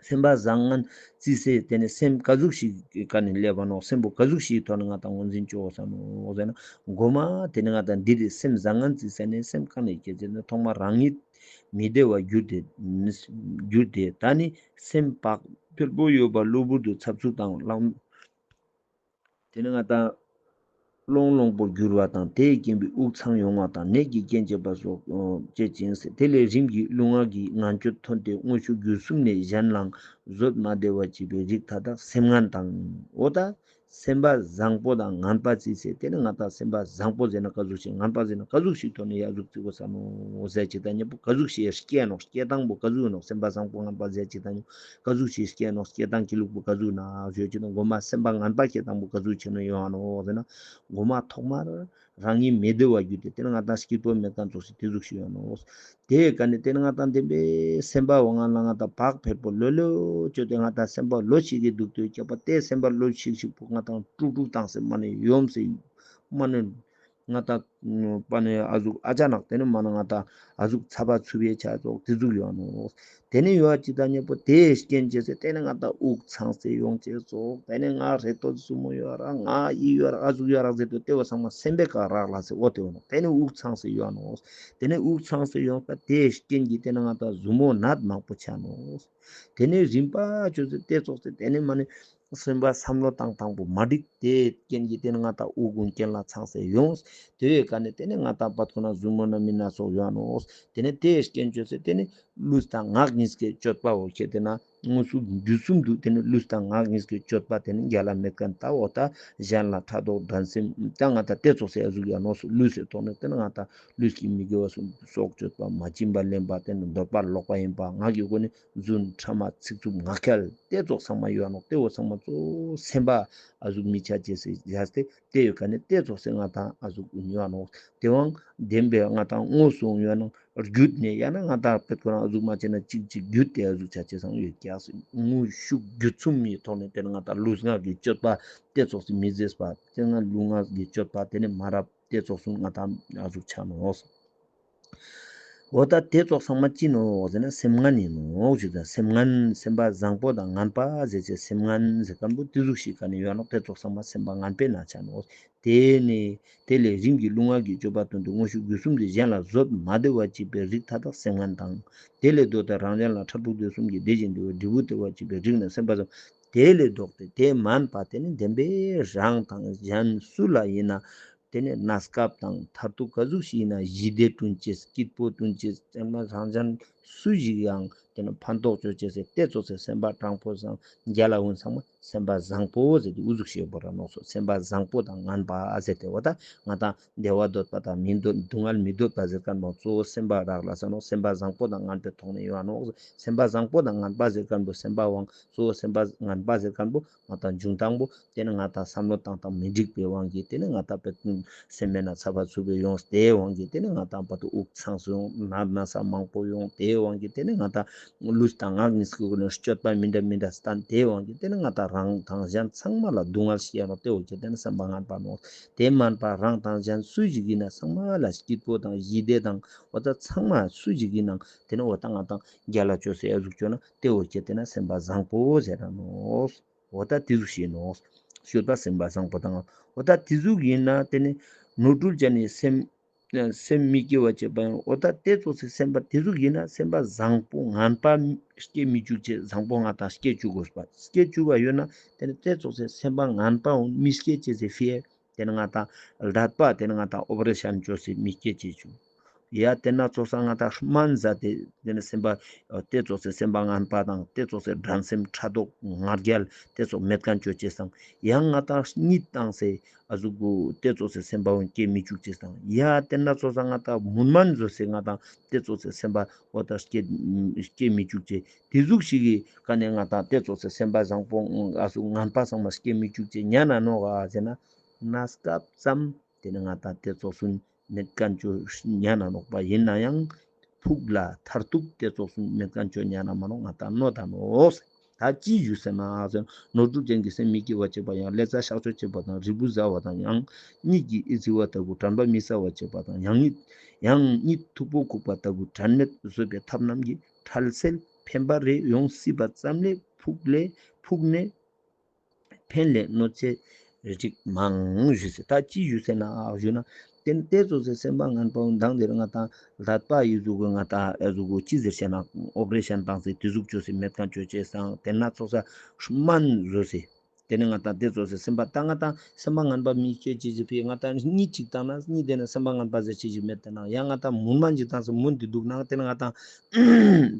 སེམས་པ་བཟང་ངན་བརྩི་སའི་དེ་ནས་སེམས་ཀ་ཟུག་ཞིག་གི་ཀ་ནས་སླེབས་པ་ནོག་སེམས་པོ་ཀ་ཟུག་ཞིག་ཐོག་ནས་ང་དང་ངོས་འཛིན་བཅོ་དགོས་ས་ནོག་ཟེར་ན་མགོ་མ་དེ་ནས་ང་དང་འདི་རེད་སེམས་བཟང་ངན་བརྩི་ས་ནས་སེམས་གང་ནས་སྐྱེ་ཟེར་ན་ཐོག་མར་རང་ཉིད་མི་བདེ་བ་གྱུར་ཏེ་གྱུར་ཏེ་ད་ནི་སེམས་བག་ཕེར་པོ་ཡོད་པ་གློ་བུར་དུ་འཚབ་འཚུབ་དང་ལམ། དེ་ནས་ང་དང་སློང་སློང་པོར་འགྱུར་བ་དང་དེས་རྐྱེན་པས་དབུགས་འཚང་ཡོང་བ་དང་ནད་ཀྱི་རྐྱེན་བྱེད་པ་སོགས་བྱེད་ཅིང་ཟེར། དེ་ལས་རིམ་གྱིས་ལུས་ངག་གི་ངན་སྤྱོད་ཐོན་ཏེ་དངོས་ཤུགས་རྒྱུ་གསུམ་ནས་གཞན་ལའང་བཟོད་མ་བདེ་བ་བྱེད་པའི་རིགས་མཐའ་དག་སེམས་ངན་དང་། འོ་ད་སེམས་པ་བཟང་པོ་དང་ངན་པ་བརྩི་སའི་དེ་ནས་ང་དང་སེམས་པ་བཟང་པོ་ཟེར་ན་ཀ་ཟུག་ཞིག་ངན་པ་ཟེར་ན་ཀ་ཟུག་ཞིག་ཐོག་ནས་ཡ་ཟུག་བརྩི་དགོས་ས་ནོག་ཟེར་ཅིག་དང་མཉམ་པོ་ཀ་ཟུག་ཞིག་སྐྱེ་ནོག་སྐྱེ་སྟངས་པོ་ཀ་ཟུག་ནོག་སེམས་པ་བཟང་པོ་ངན་པ་ཟེར་ཅིག་དང་མཉམ་པོ། ཀ་ཟུག་ཞིག་སྐྱེ་ནོག་སྐྱེ་སྟངས་ཀྱི་ལུགས་པོ་ཀ་ཟུག་ན་ཞུ་ཅིག་དང་མགོ་མ་སེམས་པ་ངན་པ་སྐྱེ་སྟངས་པོ་ཀ་ཟུག་ཅིག་ན་ཡོང་ང་ནོག་ཟེར་ན། མགོ་མ་ཐོག་མར་རང་ཉིད་མི་བདེ་བ་གྱུར་ཏེ་དེ་ནས་ང་དང་སྐྱིད་པོ་མེད་མཁན་ཙོགས་ཤིག་དེ་ཟུག་ཞིག་ཡོང་ནོག་དེ་ཀ་ནས་དེ་ནས་ང་དང་བདེན་པའི་སེམས་པ་བོ་ང་ལ་ང་དང་བག་ཕེར་པོ་ལོ་ལོ་བཅོས་ཏེ་ང་དང་སེམས་པ་ལོ་ཞིག་གི་འདུག་ཏེ་སྐྱེ་བ་དེ་སེམས་པ་ལོ་ཞིག་ཞིག་པོ་ང་དང་དཀྲུག་དཀྲུག་བཏང་སེ་མ་ནེ་ཡོམ་སེ་མ་ནེ། ང་དང་པ་ནེ་ཨ་ཟུག་ཨ་ཅག་ནག་དེ་ནས་མ་ནེ་ང་དང་ཨ་ཟུག་ཚ་བ་ཚུབ་པའི་ཆ་ཙོགས་དེ་ཟུག་ཡོང་ནོག་དེ་ནས་ཡོད་ཅིག་དང་མཉམ་པོ་དེའི་རྐྱེན་བྱས་སེ་དེ་ནས་ང་དང་དབུགས་འཚང་སེ་ཡོང་ཅེས་ཙོགས། དེ་ནས་ང་རེ་ཏོག་ཟུར་མོ་ཡོད་རག་ང་ཡི་ཡོད་རག་ཨ་ཟུག་ཡོད་རག་ཟེར་དུས་དེ་བོ་ཚང་མ་སེམས་པའི་ཀ་རག་ལས་སེ་འོ་དེ་ཡོང་ནོག་དེ་ནས་དབུགས་འཚང་སེ་ཡོང་ནོག་དེ་ནས་དབུགས་འཚང་སེ་ཡོང་ད་དེའི་རྐྱེན་གྱིས་དེ་ནས་ང་དང་ཟུར་མོ་ནད་མང་པོ་ཆ་ནོག་དེ་ནས་རིམ་པ་བཅོས་སེ་དེ་ཙོགས་སེ་དེ་ནས་མ་ནེ། སེམས་པ་བསམ་བློ་བཏང་སྟངས་པོ་མ་འགྲིག་དེའི་རྐྱེན་གྱིས་དེ་ནས་ང་དང་དབུགས་འགུལ་རྐྱེན་ལ་འཚང་སེ་ཡོངས། དེ་བས་ཀ་ནས་དེ་ནས་ང་དང་བད་ཁོ་ན་ཟུར་མོ་ན་མི་སྣ་ཚོགས་ཡོང་ནོག་དེ་ནས་དེའི་རྐྱེན་བཅོས་སེ་དེ་ནས་ལུས་དང་ངག་གཉིས་ཀའི་སྤྱོད་པ་བོ་ཁྱེར་ཏེ་ན་ དངོས་སུ་བརྒྱུད་གསུམ་དུ་དེ་ནི་ལུས་དང་ངག་གཉིས་ཀྱི་སྤྱོད་པ་དེ་ནི་རྒྱལ་ལ་མེད་མཁན་ད་འོ་ད་གཞན་ལ་ཕྲག་དོག་འགྲན་སེམས་ད་ང་ད་དེ་ཙོགས་སེ་ཨ་ཟུག་ཡ་ནོག་སོ། ལུས་སེ་ཐོག་ནས་དེ་ནི་ང་ད་ལུས་ཀྱི་མི་དགེ་བ་གསུམ་སྲོག་གཅོད་པ་མ་བྱིན་པ་ལེན་པ་དེ་ནི་འདོད་པ་ལོག་པ་ཡིན་པ་ངག་གི་སྒོ་ནས་རྫུན་ཕྲ་མ་ཚིག་རྩུབ་ངག་འཁྱལ་དེ་ཙོགས་ཚང་མ་ཡོད་ནོག། དེ་འོ་ཚང་མ་གཙོ་བོ་སེམས་པ་ཨ་ཟུག་མི་ཆ་ཅེས་སེ་བྱས་ཏེ་དེ་ཡོད་ཀ་ནས་དེ་ཙོགས་སེ་ང་ད་ཨ་ཟུག་ཡོད་ནོག། དེ་བང་བདེན་པའི་ང་ད་དངོས་སུ་ཡོད་ན་རྒྱུད་ནས་ཡང་ན་ང་ད་པེད་ཁོ་རང་ཨ་ཟུག་མ་བྱས་ན་གཅིག་གཅིག་རྒྱུད་དེ་ཨ་ཟུག་ཆ་ཅེས་སང་ཡོད་ཀྱག་སེ། དངོས་ཤུགས་བརྒྱུད་གསུམ་མིའི་ཐོག་ནས་དེ་ནི་ང་ད་ལུས་ངག་གི་སྤྱོད་པ་དེ་ཙོགས་སེ་མི་བཟེས་པ་དེ་ང་ལུས་ངག་གི་སྤྱོད་པ་དེ་ནི་མ་རབས་དེ་ཙོགས་སུ་ང་ད་ཨ་ཟུག་ཆ་ནོག། འོ་ད་དེ་ཙོགས་ཚང་མ་ཅི་ནོག་ཟེར་ན་སེམས་ངན་ཡིན་ནོག་ཞུ་ད། སེམས་ངན་སེམས་པ་བཟང་པོ་དང་ངན་པ་ཟེར་ཅེས་སེམས་ངན་ཟེར་མཁན་པོ་དེ་ཟུག་ཞིག་ག་ནས་ཡོད་ནོག། དེ་ཙོགས་ཚང་མ་སེམས་པ་ངན་པའི་ནང་ཆ་ནོག། དེ་ནི་དེ་ལས་རིམ་གྱིས་ལུས་ངག་གི་སྤྱོད་པ་དོན་དུ་དངོས་ཤུགས་བརྒྱུད་གསུམ་དུ་གཞན་ལ་བཟོད་མ་བདེ་བ་བྱེད་པའི་རིགས་མཐའ་དག་སེམས་ངན་དང་། དེ་ལས་ལྡོག་སྟེ་རང་གཞན་ལ་ཕྲག་དོག་འདོད་གསུམ་གྱི་བདེ་ཞིང་འདོད་པའི་འབྲས་བུ་སྟེར་བ་བྱེད་པའི་རིགས་ནི་སེམས་པ་བཟང་། དེ་ལས་ལྡོག་སྟེ་དེ་མན་པ་དེ་ནི་བདེན་པའི་རང་དང་གཞན་སུ་ལ་ཡིན་ན། དེ་ནས་གནས་སྐབས་དང་མཐར་ཐུག་ག་ཟུག་ཞིག་ཡིན་ན་ཞི་བདེ་བསྐྲུན་ཅེས་སྐྱིད་པོ་བསྐྲུན་ཅེས་ཚང་མ་རང་གཞན་སུ་ཞིག་ཡང་དེ་ནས་ཕན་ཐོགས་ཅོ་ཅེས་སེ་དེ་ཙོགས་སེ་སེམས་པ་དྲང་པོ་སང་རྒྱལ་ལ་འོན་ཚང་མ་སེམས་པ་བཟང་པོ་ཟེར་ཏེ་འུ་ཟུག་ཤེས་པོ་ར་ནོག་སོ། སེམས་པ་བཟང་པོ་དང་ངན་པ་ཟེར་ཏེ་འོ་ད་ང་ད་བདེ་བ་འདོད་པ་དང་མི་འདོད་སྡུག་བསྔལ་མི་འདོད་པ་ཟེར་མཁན་པོ་གཙོ་བོ་སེམས་པ་རག་ལ་ས་ནོག། སེམས་པ་བཟང་པོ་དང་ངན་པའི་ཐོག་ནས་ཡོད་ནོག། སེམས་པ་བཟང་པོ་དང་ངན་པ་ཟེར་མཁན་པོ་སེམས་པ་དབང་གཙོ་བོ་སེམས་པ་ངན་པ་ཟེར་མཁན་པོ་ང་ད་འབྱུང་སྟངས་པོ་དེ་ནི་ང་ད་བསམ་བློ་བཏང་སྟངས་མི་འགྲིག་པའི་དབང་གིས་དེ་ནི་ང་ད་པད་སེམས་མེད་ན་ཚ་བ་ཚུགས་པའི་ཡོངས་དེའི་དབང་གིས་དེ་ནི་ང་ད་བར་དུ་དབུགས་ཚང་སུ་ཡོང་ན་ན་ས་མང་པོ་ཡོང་དེའི་དབང་གིས་དེ་ནི་ང་ད་ལུས་དང་ངག་གཉིས་ཀྱི་སྒོ་ནས་སྤྱོད་པ་མི་འདྲ་མི་འདྲ་སྟན་དེའི་དབང་གིས་དེ་ནི་ང་ད་རང་དང་གཞན་ཚང་མ་ལ་སྡུག་བསྔལ་ཞིག་ཡོང་དེའི་དབང་གིས་དེ་ནི་སེམས་པ་ངན་པ་ནོག། དེ་མན་པ་རང་དང་གཞན་སུ་ཞིག་ཡིན་ན་ཚང་མ་ལ་སྐྱིད་པོ་དང་ཞི་བདེ་དང་འོ་ད་ཚང་མ་སུ་ཞིག་ཡིན་ན་དེ་ནི་འོ་ད་ང་ད་རྒྱལ་ལ་ཅོ་སེ་ཨ་ཟུག་ཅོ་ན་དེའི་དབང་གིས་དེ་ནི་སེམས་པ་བཟང་པོ་ཟེར་ར་ནོག། འོ་ད་དེ་ཟུག་ཤེས་ནོག། ཤོད་པ་སེམས་པ་བཟང་པོ་དང་། འོ་ད་དེ་ཟུག་ཡིན་ན་དེ་ནི་ནོར་འཁྲུལ་ཅན་ནི་སེམས་སེམས་མི་སྐྱེ་བ་བྱེད་པ་ཡང་འོ་ད་དེ་ཙོགས་སེ་སེམས་པ་དེ་ཟུག་ཡིན་ན་སེམས་པ་བཟང་པོ་ངན་པ་སྐྱེ་མི་བཅུག་ཅེས་བཟང་པོ་ང་ད་སྐྱེ་བཅུག་དགོས་པ་སྐྱེ་བཅུག་པ་ཡོད་ན་དེ་ནི་དེ་ཙོགས་སེ་སེམས་པ་ངན་པ་འོང་མི་སྐྱེ་ཅེས་སེ་ཕི་ཡ། དེ་ནི་ང་ད་ལྡད་པ་དེ་ནི་ང་ད་ཨོ་པ་རེ་ཤན་ཅོས་སེ་མི་སྐྱེ་ཅེས་བཅུག། ཡ་དེ་ན་ཙོགས་ས་ང་ད་སྨན་ཟ་དེ་དེ་ནི་སེམས་པ་དེ་ཙོགས་སེ་སེམས་པ་ངན་པ་དང་དེ་ཙོགས་སེ་འགྲན་སེམས་ཕྲག་དོག་ང་རྒྱལ་དེ་ཙོགས་མེད་མཁན་ཅོ་ཅེས་སང་ཡང་ང་ད་གཉིད་བཏང་སེ་ཨ་ཟུག་གུ་དེ་ཙོགས་སེ་སེམས་པ་འོང་སྐྱེ་མི་བཅུག་ཅེས་སང་ཡ་དེ་ན་ཙོགས་ས་ང་ད་མུན་སྨན་ཟོས་སེ་ང་ད་དེ་ཙོགས་སེ་སེམས་པ་འོ་ད་སྐྱེ་སྐྱེ་མི་བཅུག་ཅེས་དེ་ཟུག་ཞིག་གི་ཀ་ནས་ང་ད་དེ་ཙོགས་སེ་སེམས་པ་བཟང་པོ་ཨ་ཟུག་ངན་པ་ཚང་མ་སྐྱེ་མི་བཅུག་ཅེས་ཉན་ན་ནོག་ག་ཟེར་ན། གནས་སྐབས་ཙམ་དེ་ནི་ང་ད་དེ་ཙོགས་སུ་མེད་མཁན་ཅོ་ཉན་ན་ནོག་པ་ཡིན་ན་ཡང་ཕུགས་ལ་མཐར་ཐུག་དེ་ཙོགས་སུ་མེད་མཁན་ཅོ་ཉན་ན་མ་ནོག་ང་ད་ནོ་ད་ནོག། ད་ཅི་ཞུ་ཟེར་ན་ནོར་འཁྲུལ་ཅན་གྱི་སེམས་མི་སྐྱེ་བ་བྱེད་པ་ཡང་ལེ་ཚ་གཤག་བཅོས་བྱེད་པ་དང་རིལ་བུ་ཟ་བ་དང་ཡང་གཉིད་ཀྱི་ཨེ་ཟི་བ་ལྟ་བུ་དྲན་པ་མི་གསལ་བ་བྱེད་པ་དང་ཡང་གཉིད་ཡང་གཉིད་མཐུག་པོ་ཁུག་པ་ལྟ་བུ་དྲན་མེད་བཟོད་པའི་ཐབས་རྣམས་ཀྱིས་འཕྲལ་སེལ་ཕན་པ་རེ་ཡོང་སྲིད་པ་ཙམ་ལས་ཕུགས་ལས་ཕུགས་ནས་ཕན་ལས་གནོད་བྱེད་རིགས་མང་ཞུས་ཟེར། ད་ཅི་ཞུས་ཟེར་ན་ཨ་ཞུ་ན་དེ་ནི་དེ་ཙོགས་སེ་སེམས་པ་ངན་པ་འོང་མདང་དེར་ང་ད་ལྡད་པ་ཡི་ཟུག་གི་ང་ད་ཨ་ཟུག་གི་ཅི་ཟེར་ཤེ་ན་ཨོ་པ་རེ་ཤན་བཏང་སེ་དེ་ཟུག་ཅོས་སེ་མེད་མཁན་ཅོ་ཅེས་སང་དེ་ན་ཙོགས་སེ་སྨན་ཟོས་སེ་དེ་ནི་ང་ད་དེ་ཙོགས་སེ་སེམས་པ་ད་ང་ད་སེམས་པ་ངན་པ་མི་སྐྱེ་ཅེས་ཅི་ཕི་ང་ད་གཉིད་ཅིག་བཏང་ན་གཉིད་དེ་ནི་སེམས་པ་ངན་པ་ཟེར་ཅེས་ཅི་མེད་དེ་ན་ཡང་ང་ད་མུན་སྨན་ཅིག་བཏང་སེ་མུན་དེ་འདུག་ན་དེ་ནི་ང་ད་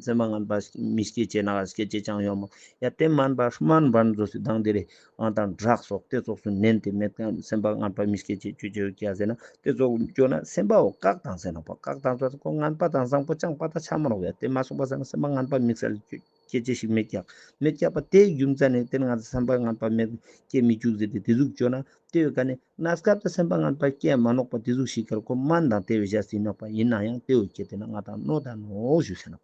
སེམས་པ་ངན་པ་མི་སྐྱེ་ཅེས་ན་སྐྱེ་ཅེས་ཅང་ཡོད་མོ། ཡ་དེ་མན་པ་སྨན་བན་ཟོས་སེ་མདང་དེ་རེ་ཨང་དང་ཌྲག་སོགས་དེ་ཙོགས་སུ་ནན་ཏེ་མེད་ཀྱང་སེམས་པ་ངན་པ་མི་སྐྱེ་ཅེས་ཅོ་ཅེས་ཡོད་ཀྱག་ཟེར་ན་དེ་ཙོགས་ཅོ་ན་སེམས་པ་བོ་བཀག་དང་ཟེར་ན་བ་བཀག་དང་ཟེར་ཁོ་ངན་པ་དང་བཟང་པོ་ཅང་པ་ད་ཆ་མ་རོགས། ཡ་དེ་མ་སོང་པ་ཟེར་ན་སེམས་པ་ངན་པ་མི་སྐྱེ་ཅེས་ཤིག་མེད་ཀྱག། མེད་ཀྱག་པ་དེ་རྒྱུ་མཚན་ནི་དེ་ནི་ང་ཚོ་སེམས་པ་ངན་པ་མེད་སྐྱེ་མི་བཅུག་ཟེར་ཏེ་དེ་ཟུག་ཅོ་ན་དེ་བས་ཀ་ནི་གནས་སྐབས་དེ་སེམས་པ་ངན་པ་སྐྱེ་མ་ནོག་པ་དེ་ཟུག་ཤིག་ཁར་ཁོ་སྨན་དང་དེ་བས་བཞག་སྲིད་ནོག་པ་ཡིན་ན་ཡང་དེ་བས་ཁྱེད་དེ་ན་ང་དང་ནོ་ད་ནོ་ཞུ་ཟེར་ན།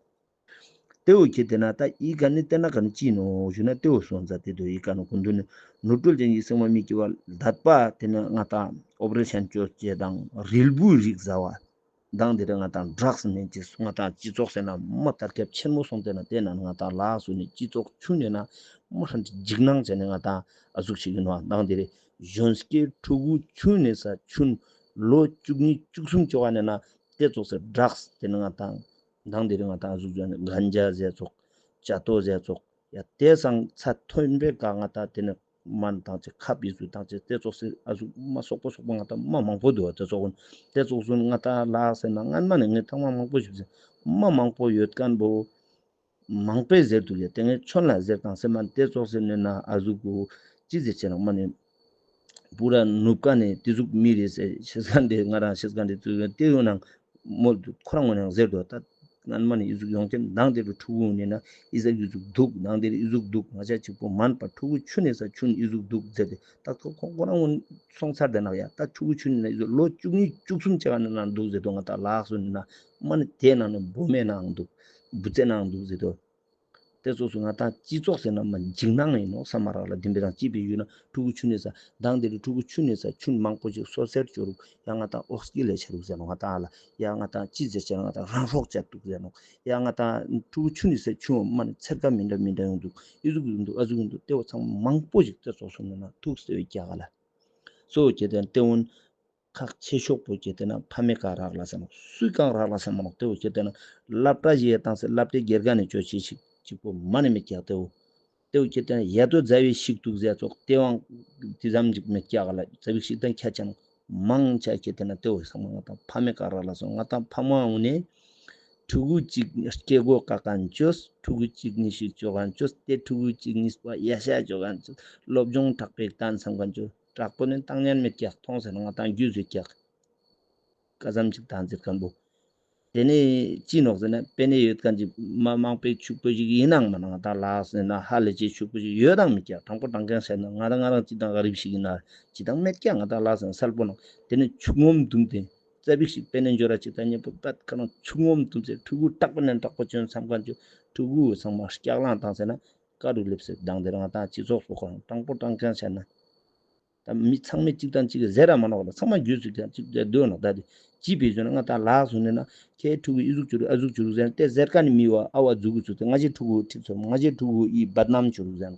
དེ་བོ་ཁྱེད་དེ་ན་ད་ཨི་ཀ་ནི་དེ་ན་ཀ་ནི་ཅི་ནོ་ཞུ་ན་དེ་བོ་སོང་ཙ་དེ་དོ་ཨི་ཀ་ནི་ཀུན་འདུ་ནི་ནོར་འཁྲུལ་ཅན་གྱི་སེམས་པ་མི་སྐྱེ་བ་ལྡད་པ་དེ་ནི་ང་དང་ཨོ་པ་རེ་ཤན་ཅོ་ཅེས་དང་རིལ་བུའི་རིགས་ཟ་བ་དང་དེ་རེ་ང་དང་ཌྲགས་ནན་ཅེས་ང་དང་སྤྱི་ཚོགས་ཟེར་ན་མ་དར་ཁྱབ་ཆེན་མོ་སོང་དེ་ན་དེ་ན་ང་དང་ལགས་སུ་ནི་སྤྱི་ཚོགས་ཆུང་ནས་ན་མ་ཧན་འཇིགས་སྣང་བྱས་ནས་ང་དང་ཨ་ཟུག་ཞིག་ཡིན་བ་དང་དེ་རེ་གཞོན་སྐྱེས་ཕྲུ་གུ་ཆུང་ནས་ས་ཆུན་ལོ་བཅུ་གཉིས་བཅུ་གསུམ་ཅོ་བ་ནས་ན་དེ་ཙོགས་སེ་ཌྲགས་དེ་ནི་ང་དང་མདང་དེ་རིང་ང་དང་ཨ་ཟུག་ཟེར་ནས་གན་ཇ་ཟེར་ཙོགས་ཅ་ཏོ་ཟེར་ཙོགས་ཡ་དེ་སང་ཚ་ཐོན་པའི་ཀ་ང་དང་དེ་ནི་སྨན་དང་ཅི་ཁབ་ཡིག་ཚུལ་དང་ཅི་དེ་ཙོགས་སེ་ཨ་ཟུག་མ་སོག་པོ་སོག་པོ་ང་དང་མ་མང་པོ་འདུག་བ། དེ་ཙོགས་དེ་ཙོགས་སུ་ང་དང་ལགས་ཟེར་ན་སྔན་མ་ནས་ངས་ཐང་མ་མང་པོ་ཞིག་ཟེར་མ་མང་པོ་ཡོད་མཁན་པོ་ མང་པོས་ཟེར་འདུག་ཡ། ཏེ་ངས་ཆོན་ལ་ཟེར་དང་སེ་མ་ཏེ་ཙོགས་ཟེར་ནས་ན་ཨ་ཟུག་གུ་ཅི་ཟེར་ཅེ་ན་མ་ནི་པུ་ར་ནུབ་ཀ་ནས་ཏེ་ཟུག་མི་རེད་ཟེར་ཤེས་ཀ་འདི་ང་རང་ཤེས་ཀ་འདི་ཏེ་ཡོད་ནང་མོལ་འདུག། ཁོ་རང་ངོས་ནས་ཟེར་འདུག། ད་ང་མ་ནི་ཨི་ཟུག་ཡོང་ཅེན་དང་དེ་རུ་ཕྲུ་གུ་ནས་ན་ཨི་ཟུག་ཨི་ཟུག་འདུག། དང་དེ་རུ་ཨི་ཟུག་འདུག། ང་ཅག་གཅིག་པོ་མན་པ་ཕྲུ་གུ་ཆུན་ནས་ས་ཆུན་ཨི་ཟུག་འདུག་ཟེར་ཏེ། ད་ཁོ་ཁོ་ཁོ་རང་ངོས་སོང་ཚར་ཏེ་ན་ཡ། ད་ཕྲུ་གུ་ཆུན་ནས་ཨི་ཟུག་ལོ་བཅུ་གཉིས་བཅུ་གསུམ་ཅིག་ག་ནས་ན་འདུག་ཟེར་འདུག། ང་ད་ལགས་སོ་ནས་ན་མ་ནི་དེ་ནང་ནས་བུ་མོའི་ནང་འདུག། བུ་ཚའི་ནང་འདུག་ཟེར་འདུག། ཏེ་ཙོགས་སུ་ང་ད་སྤྱི་ཚོགས་ཟེར་ན་མ་འཇིགས་སྣང་ཡིན་ནོག་བསམ་མ་རག་ལ། དེ་འདྲ་དང་ཅི་ཕི་ཡོད་ན་ཕྲུ་གུ་ཆུན་ནས་ས་དང་དེ་རུ་ཕྲུ་གུ་ཆུན་ནས་ས་ཆུན་མང་པོ་ཞིག་སོ་སེར་ཅོ་རུག། ཡང་ང་ད་ཨོག་སྐྱིད་ལས་ཆ་རུག་ཟེར་ནོག། ང་ད་ཨ་ལ་ཡ་ང་ད་ཅི་ཟེར་ཅེ་ན་ང་ད་རང་སྲོག་བཅད་འདུག་ཟེར་ནོག། ཡ་ང་ད་ཕྲུ་གུ་ཆུན་ནས་ས་ཆུན་མ་ནི་ཚེར་ཀ་མི་འདྲ་མི་འདྲ་ཡོང་འདུག། ཨི་ཟུག་ཡོང་འདུག། ཨ་ཟུག་ཡོང་འདུག། ཏེ་བོ་ཚང་མ་མང་པོ་ཞིག་ཏེ་ཙོགས་སུ་ནས་ན་ཐུག་སྟེ་ཡོད་ཀྱག་ག་ལ། སོ་ཁྱེད་དེ་ཏེ་འོན་ཁག་ཆེ་ཤོས་པོ་ཁྱེད་དེ་ན་ཕ་མའི་ཀ་རག་ལ་ས་མ་ནོག། སུའི་ཀ་རག་ལ་ས་མ་ནོག། ཏེ་བོ་ཁྱེད་དེ་ན་སློབ་གྲྭ་ཞིག་ཡ་བཏང་སེ་སློབ་གྲྭའི་དགེ་རྒན་ནས་ཅོ་ཅེས་ཞིག་གཅིག་པོ་མ་ནི་མེད་ཀྱག། ཏེ་བོ་ཏེ་བོ་ཁྱེད་དེ་ན་ཡ་དོ་ཛ་བའི་ཞིག་འདུག་ཟེར་ཙོགས་ཏེ་བང་ཏེ་ཙམ་ཅིག་མེད་ཀྱག་ག་ལ། ཛ་བའི་ཞིག་དང་ཁྱད་ཆ་ནོག། མང་ཆེ་ཁྱེད་དེ་ན་ཏེ་བོ་ཚང་མ་ང་དང་ཕ་མའི་ཀ་རག་ལ་སོང་། ང་དང་ཕ་མ་འོ་ནས་ཕྲུ་གུ་གཅིག་སྐྱེ་སྒོ་བཀག་མཁན་ཅོས། ཕྲུ་གུ་གཅིག་གཉིས་ཤིག་ཅོ་མཁན་ཅོས། ཏེ་ཕྲུ་གུ་གཅིག་གཉིས་པ་ཡ་ཤ་ཅོ་མཁན་ཅོས། སློབ་སྦྱོང་དྲག་པོ་ཞིག་བཏང་བསམ་མཁན་ཅོས། དྲག་པོ་ནི་བཏང་ཉན་མེད་ཀྱག། མཐོང་ཟེར་ན་ང་དང་རྒྱུས་ཡོད་ཀྱག། ཀ་ཙམ་ཅིག་བཏང་ཟེར་མཁན་པོ། ཏེ་ནེ་ཅི་ནོག་ཟེར་ན་པེ་ནེ་ཡོད་མཁན་ཅིག་མ་མང་པོའི་ཕྱུག་པོ་ཞིག་ཡིན་ནའང་མ་ན་ང་དང་ལགས་ཟེར་ན་ཧ་ལས་ཅེ་ཕྱུག་པོ་ཞིག་ཡོད་དང་མེད་ཀྱག། དྲང་པོ་དྲང་རྐྱང་བཤད་ན་ང་དང་ང་རང་ཅི་དང་ག་རིབ་ཞིག་ཡིན་ན་ཅི་དང་མེད་ཀྱག། ང་དང་ལགས་ཟེར་ན་གསལ་པོ་ནོག། ཏེ་ནེ་ཕྱུག་ངོམ་དུང་ཏེ་ཙ་པིག་ཞིག་པེ་ནེ་འབྱོར་ར་ཅིག་དང་མཉམ་པོ་པད་ཁ་ནང་ཕྱུག་ངོམ་དུང་ཏེ་ཕྲུ་གུ་དྲག་པོ་ནས་དྲག་པོ་ཅོན་བསམ་མཁན་ཅོས། ཕྲུ་གུ་ཚང་མ་སྐྱག་ལང་བཏང་ཟེར་ན་ཀ་རུ་ལེབ་ཟེར། དང་དེ་རིང་ང་དང་སྤྱི་ཚོགས་སུ་ཁོ་རང་དྲང་པོ་དྲང་རྐྱང་བཤད་ན། ད་མི་ཚང་མས་གཅིག་དང་གཅིག་ཟེར་ར་མ་ནོག་ལ། ཚང་མ་རྒྱུས་ཚོད་ཀྱང་གཅིག་ཟེར་འདོད་ནོག། ད་དེ་ཅི་ཕི་ཟེར་ན་ང་དང་ལགས་སོང་ནས་ན་ཁྱེད་ཕྲུ་གུ་ཨི་ཟུག་ཅོ་རུག་ཨ་ཟུག་ཅོ་རུག་ཟེར་ན་ཏེ་ཟེར་མཁན་ནི་མི་བོ་ཨ་བ་ཟུག་གུ་ཚུགས་ཏེ་ང་ཞའི་ཕྲུ་གུ་ཁྲིད་ཚོར་ང་ཞའི་ཕྲུ་གུ་ཨི་བད་ནམ་ཅོ་རུག་ཟེར་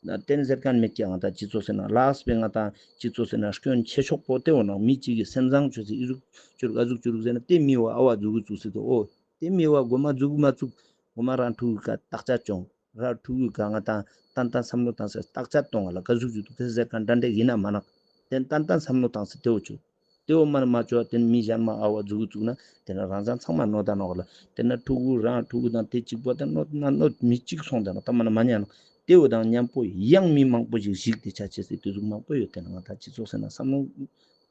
ན། ཏེ་ནི་ཟེར་མཁན་མེད་ཀྱག། ང་དང་སྤྱི་ཚོགས་ཟེར་ན་ལགས་པས་ང་དང་སྤྱི་ཚོགས་ཟེར་ན་སྐྱོན་ཆེ་ཤོས་པོ་ཏེ་བོ་ནོག། མི་གཅིག་གི་སེམས་བཟང་ཅོས་སེ་ཨི་ཟུག་ཅོ་རུག་ཨ་ཟུག་ཅོ་རུག་ཟེར་ན་ཏེ་མི་བོ་ཨ་བ་ཟུག་གུ་ཚུགས་སེ་དོ། འོ་ཏེ་མི་བོ་གོ་མ་ཟུག་གུ་མ་ཚུགས། གོ་མ་རང་ཕྲུ་གུ་ཀ་བརྟག་དཔྱད་ཅོང་། ར་ཕྲུ་གུ་ག་ང་དང་ཏན་ཏན་བསམ་བློ་བཏང་སེ་བརྟག་དཔྱད་གཏོང་བ་ལ་ག་ཟུག་ཅིག་འདུག། ཏེ་ཟེར་མཁན་འདྲ་འདྲ་ཡིན་ན་མ་ནོག། ཏེ་ཏན་ཏན་བསམ་བློ་བཏང་སེ་ཏེ་བོ་ཅོ། ཏེ་བོ་མ་ནི་མ་ཅོ་བ་ཏེ་ནི་མི་གཞན་མ་ཨ་བ་ཟུག་གུ་བཙུགས་ན་ཏེ་ན་རང་ཅག་ཚང་མ་གནོད་ད་ནོག་ལ། ཏེ་ན་ཕྲུ་གུ་རང་ཕྲུ་གུ་དང་ཏེ་གཅིག་པོ་ཏེ་གནོད་ན་གནོད་མི་གཅིག་སོང་ད་ནོག། ད་མ་ནི་མ་ཉན་ནོག། ཏེ་བོ་དང་མཉམ་པོ་ཡང་མི་མང་པོ་ཞིག་ཞིག་ཏེ་ཆ་ཅེས་སི་ཏེ་ཟུག་མང་པོ་ཡོད། ཏེ་ན་ང་དང་སྤྱི་ཚོགས་ཟེར་ན་བསམ་བློ་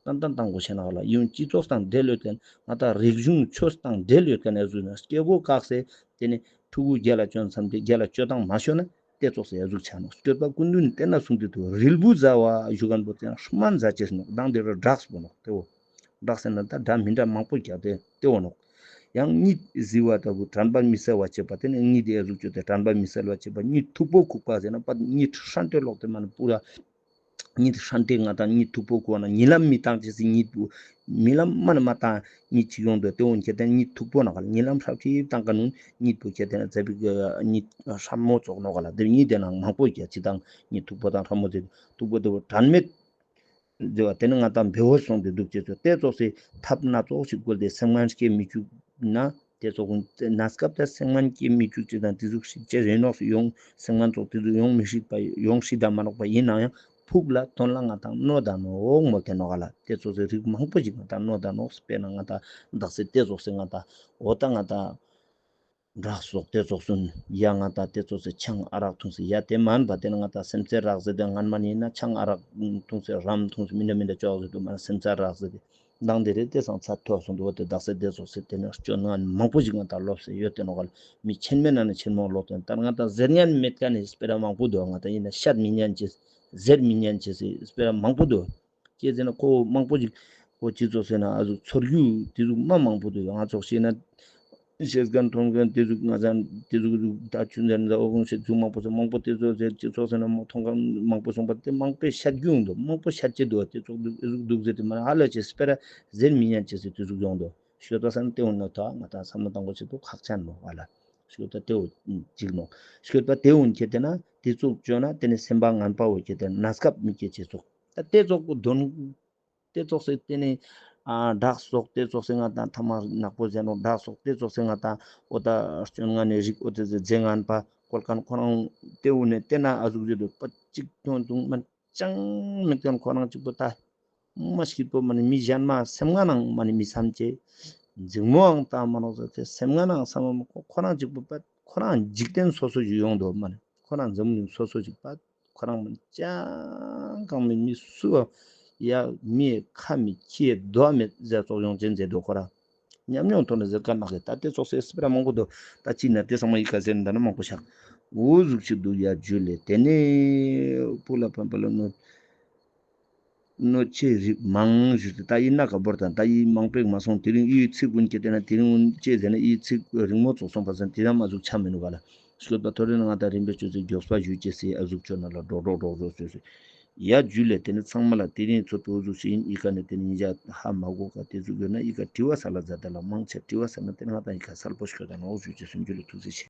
ཏན་ཏན་བཏང་དགོས་ཤེས་ནོག་ལ། ཡང་སྤྱི་ཚོགས་དང་འབྲེལ་ཡོད་མཁན་ང་དང་རིག་གཞུང་ཆོས་དང་འབྲེལ་ཡོད་མཁན་ཨ་ཟུག་ན་སྐྱེ་སྒོ་བཀག་སེ་ཏེ་ནི་ཕྲུ་གུ་རྒྱལ་ལ་ཅོན་བསམ་སྟེ་རྒྱལ་ལ་ཅོ་སྟངས་མ་ཤོད་ན་ཏེ་ཙོགས་སེ་ཨ་ཟུག་ཆ་ནོག། སྐྱོད་པ་ཀུན་འདུས་ནི་ཏེ་ན་གསུངས་ཏེ་འདུག། རིལ་བུ་ཟ་བ་ཞུ་མཁན་པོ་ཏེ་ན་སྨན་ཟ་ཅེས་ནོག། དང་དེ་རུ་ཌྲགས་པོ་ནོག། ཏེ་བོ་ཌྲགས་ཟེར་ན་ད་སྒྲ་མི་འདྲ་མང་པོ་རྒྱག་སྟེ་ཏེ་བོ་ནོག། ཡང་གཉིད་ཟི་བ་ལྟ་བུ་དྲན་པ་མི་གསལ་བ་བྱེད་པ་ཏེ་ནི་གཉིད་དེ་ཨ་ཟུག་ཅོས་ཏེ་དྲན་པ་མི་གསལ་བ་བྱེད་པ། གཉིད་མཐུག་པོ་ཁུག་པ་ཟེར་ན་པ་གཉིད་ཧྲན་ཏེ་ལོག་སྟེ་མ་ནི་པུ་ར་གཉིད་ཧྲན་ཏེ་ང་དང་གཉིད་མཐུག་པོ་ཁུག་ན་གཉིད་ལམ་མི་བཏང་ཅེས་སི་གཉིད་པོ་རྨི་ལམ་མ་ནི་མ་བཏང་གཉིད་ཅིག་ཡོང་དུག། ཏེ་འོན་ཁྱེད་དེ་གཉིད་མཐུག་པོ་ནོག་ག་ལ། གཉིད་ལམ་ཧྲབ་ཧྲིབ་བཏང་ཀ་ནུན་གཉིད་པོ་ཁྱེད་དེ་ན་ཛ་བིག་གཉིད་ཧྲ་མོ་ཙོགས་ནོག་ག་ལ། ཏེ་གཉིད་དེ་ན་མང་པོ་ཁྱེད་ཅི་དང་གཉིད་མཐུག་པོ་དང་ཧྲ་མོ་ཏེ་མཐུག་པོ་ཏེ་བོ་དྲན་མེད་ཟེར་བ་ཏེ་ནི་ང་དང་བེ་ཧོ་སོང་སྟེ་དུག་ཅེས་སོ། ཏེ་ཙོགས་སི་ཐབས་སྣ་ཚོགས་ཤིག་བཀོལ་ཏེ་སེམས་ངན་སྐྱེ་མི་བཅུག་ན། ཏེ་ཙོགས་ཀུན་ན་སྐབས་ཏེ་སེམས་ངན་སྐྱེ་མི་བཅུག་ཅེས་དང་ཏེ་ཟུག་ཤིག་ཅེས་རེ་ནོག་སུ་ཡོང་སེམས་ངན་ཙོགས་ཏེ་ཟུག་ཡོང་མི་སྲིད་པ་ཡོང་སྲིད་ད་མ་ནོག་པ་ཡིན་ནའང་ཕུགས་ལ་དོན་ལ་ང་དང་གནོད་ད་ནོག་མོལ་ཏེ་ནོག་ག་ལ། ཏེ་ཙོགས་སི་རིགས་མང་པོ་ཞིག་ང་དང་གནོད་ད་ནོག་སྤེར་ན་ང་དང་དག་སེ་ཏེ་ཙོགས་སི་ང་དང་འོ་ད་ང་དང་ཌྲགས་སོགས་ཏེ་ཙོགས་སུན་ཡ་ང་དང་ཏེ་ཙོགས་སི་ཆང་ཨ་རག་འཐུང་སི་ཡ་ཏེ་མན་པ་ཏེ་ནི་ང་དང་སེམས་ཚེར་རག་ཟེར་ཏེ་ངན་མ་ནི་ཡིན་ན་ཆང་ཨ་རག་འཐུང་སི་རམ་འཐུང་སི་མི་འདྲ་མི་འདྲ་ཅོག་ཟེར་དུ་མ་སེམས་ཚེར་རག་ཟེར་ཏེ་མདང་དེ་རེད་ཏེ་སང་ཚ་ཐོས་སོང་དུ་བ་ཏེ་དག་ས་ཏེ་ཙོགས་སི་ཏེ་ནི་སྐྱོན་ངན་མང་པོ་ཞིག་ང་དང་ལོབས་སེ་ཡོད་ཏེ་ནོག་ག་ལ། མི་ཆེན་མོའི་ནང་ནས་ཆེན་མོ་ལོག་ཏེ་ད་ང་དང་ཟེར་ཉན་མེད་ཀ་ནི་སྤེ་ར་མང་པོ་དུག། ང་དང་ཡིན་ན་བཤད་མི་ཉན་ཅེས་ཟེར་མི་ཉན་ཅེས་སི་སྤེ་ར་མང་པོ་དུག། ཅི་ཟེར་ན་ཁོ་མང་པོ་ཞིག་ཁོ་སྤྱི་ཚོགས་ཟེར་ན་ཨ་ཟུག་ཚོར་རྒྱུ་ཏེ་ཟུག་མ་མང་པོ་དུག། ང་ཙོགས་ཤེས་ན་ཤེས་མཁན་མཐོང་མཁན་ཏེ་ཟུག་ང་ཚང་ཏེ་ཟུག་ཟུག་ད་ཆུ་ཟེར་ན་འོ་གོང་ཤེས་ཟུག་མང་པོ་སོང་མང་པོ་ཏེ་ཟུག་ཟེར་སྤྱི་ཚོགས་ཟེར་ན་མོ་མཐོང་མཁན་མང་པོ་སོང་པ་ཏེ་མང་པོས་ཤད་རྒྱུ་ཡོང་དུག། མང་པོ་ཤད་ཅེ་དུག། ཏེ་ཙོགས་ཟུག་ཟེར་ཏེ་མ་ཧ་ལ་ཅེས་སྤེ་ར་ཟེར་མི་ཉན་ཅེས་སི་ཏེ་ཟུག་ཡོང་དུག། ཤོད་ད་ས་ན་ཏེ་འོ་ན་ད་ང་དང་བསམ་བློ་བཏང་དགོས་ཤེས་དུག་ཁག་ཅན་མོ་ཧ་ལ། ཤོད་ད་ཏེ་འོ་ཅིག་ནོ། ཤོད་ད་ཏེ་འོ་ཁྱེད་དེ་ན་ཏེ་ཙོགས་ཅོ་ན་ཏེ་ནི་སེམས་པ་ངན་པ་འོ་ཁྱེད་དེ་ན་སྐབས་མི་སྐྱེ་ཅེས་ཙོགས། ད་ཏེ་ཙོགས་གོ་དོན་ཏེ་ཙོགས་སེ་ཏེ་ནི་ཨ་ཌགས་སོགས་ཏེ་ཙོགས་སེ་ང་དང་ཐ་མ་ནག་པོ་ཟེར་ནོ་ཌགས་སོགས་ཏེ་ཙོགས་སེ་ང་དང་འོ་ད་སྐྱོན་ངན་ནི་རིགས་འོ་ཏེ་ཟེ་རྫས་ངན་པ་བཀོལ་མཁན་ཁོ་རང་ཏེ་འུ་ནེ་ཏེ་ན་ཨ་ཟུག་ཟེར་དུག་པ་ཅིག་ཐོན་དུག་མན་ཅང་མེད་མཁན་ཁོ་རང་གཅིག་པོ་ད་མ་སྐྱིད་པོ་མ་ནི་མི་གཞན་མ་སེམས་ངན་ནང་མ་ནི་མི་བསམ་ཅེ་འཛིང་མོའང་ད་མ་ནོག་ཟེར་ཏེ་སེམས་ངན་ནང་བསམ་མ་ཁོ་ཁོ་རང་གཅིག་པོ་པ་ ཁོ་རང་འཇིག་རྟེན་སོ་སོ་ཞིག་ཡོང་དོ་མ་ནི། ཁོ་རང་འཛམ་གླིང་སོ་སོ་ཞིག་པ། ཁོ་རང་མ་ནི་ཅང་གང་མེད། མི་སུ་ཡ་མི་ཁ་མེད་ཁྱི་རྡོ་མེད་ཟེར་ཙོགས་ཡོང་ཅན་མཛད་དོ་ཁོ་རང་། ཉམས་མྱོང་ཐོག་ནས་ཟེར་ཀ་ནག་གི་ད་དེ་ཙོགས་སེ་སྤེ་ར་མང་པོ་འདུག་ད་ཅི་ན་དེ་ཚང་མ་ཡི་ཀ་ཟེར་ན་ད་ན་མང་པོ་ཤག་འོ་ཟུག་ཅིག་འདུག་ཡ། རྒྱུད་ལས་དེ་ནས་སྤུ་ལ་ཕན་པ་ལ་གནོད། གནོད་བྱེད་རིགས་མང་ཞུས་ཏེ། ད་ཡིན་ན་ཀ་བོར་དང་ད་ཡིན་མང་པོ་མ་སོང་། དེ་རིང་ཡི་ཚིག་ཀུན་ཀྱེ་དེ་ན་དེ་རིང་ཀྱེ་ཟེར་ན་ཡི་ཚིག་རིང་མོ་ཙོགས་སོང་པ་སང་དེ་ན་མ་ཟུག་ཆ་མི་ནུག་ག་ལ། སྐྱོད་པ་ཐོ་རེ་ན་ང་ད་རིམ་པས་ཅོ་ཚེ་མགྱོགས་པ་ཞུ་ཅེས་སི་ཨ་ཟུག་ཅོ་ན་ལ་འགྲོགས་འགྲོགས་འགྲོགས་འགྲོགས་ཟེར་ཟེར། ཡ་རྒྱུད་ལས་དེ་ནི་ཚང་མ་ལ་དེ་རིང་ཚོ་པོ་ཟུག་ཞིག་ཡིན། ཡི་ཀ་ནས་དེ་ནི་ཡིན་ཇ་ཧ་མ་གོ་ཀ་དེ་ཟུག་ཡོད་ན་ཡི་ཀ་དྲི་བ་ས་ལ་མཛད་ད་ལ་མང་ཆེ་དྲི་བ་ས་ན་དེ་ན་ང་ད་ཡི་ཀ་སལ་པོ་ཞིག་ཡོད་ད་ན་འོ་ཞུ་ཅེས་སུ་རྒྱུད་ལས་ཐུགས་རྗེ་ཆེ།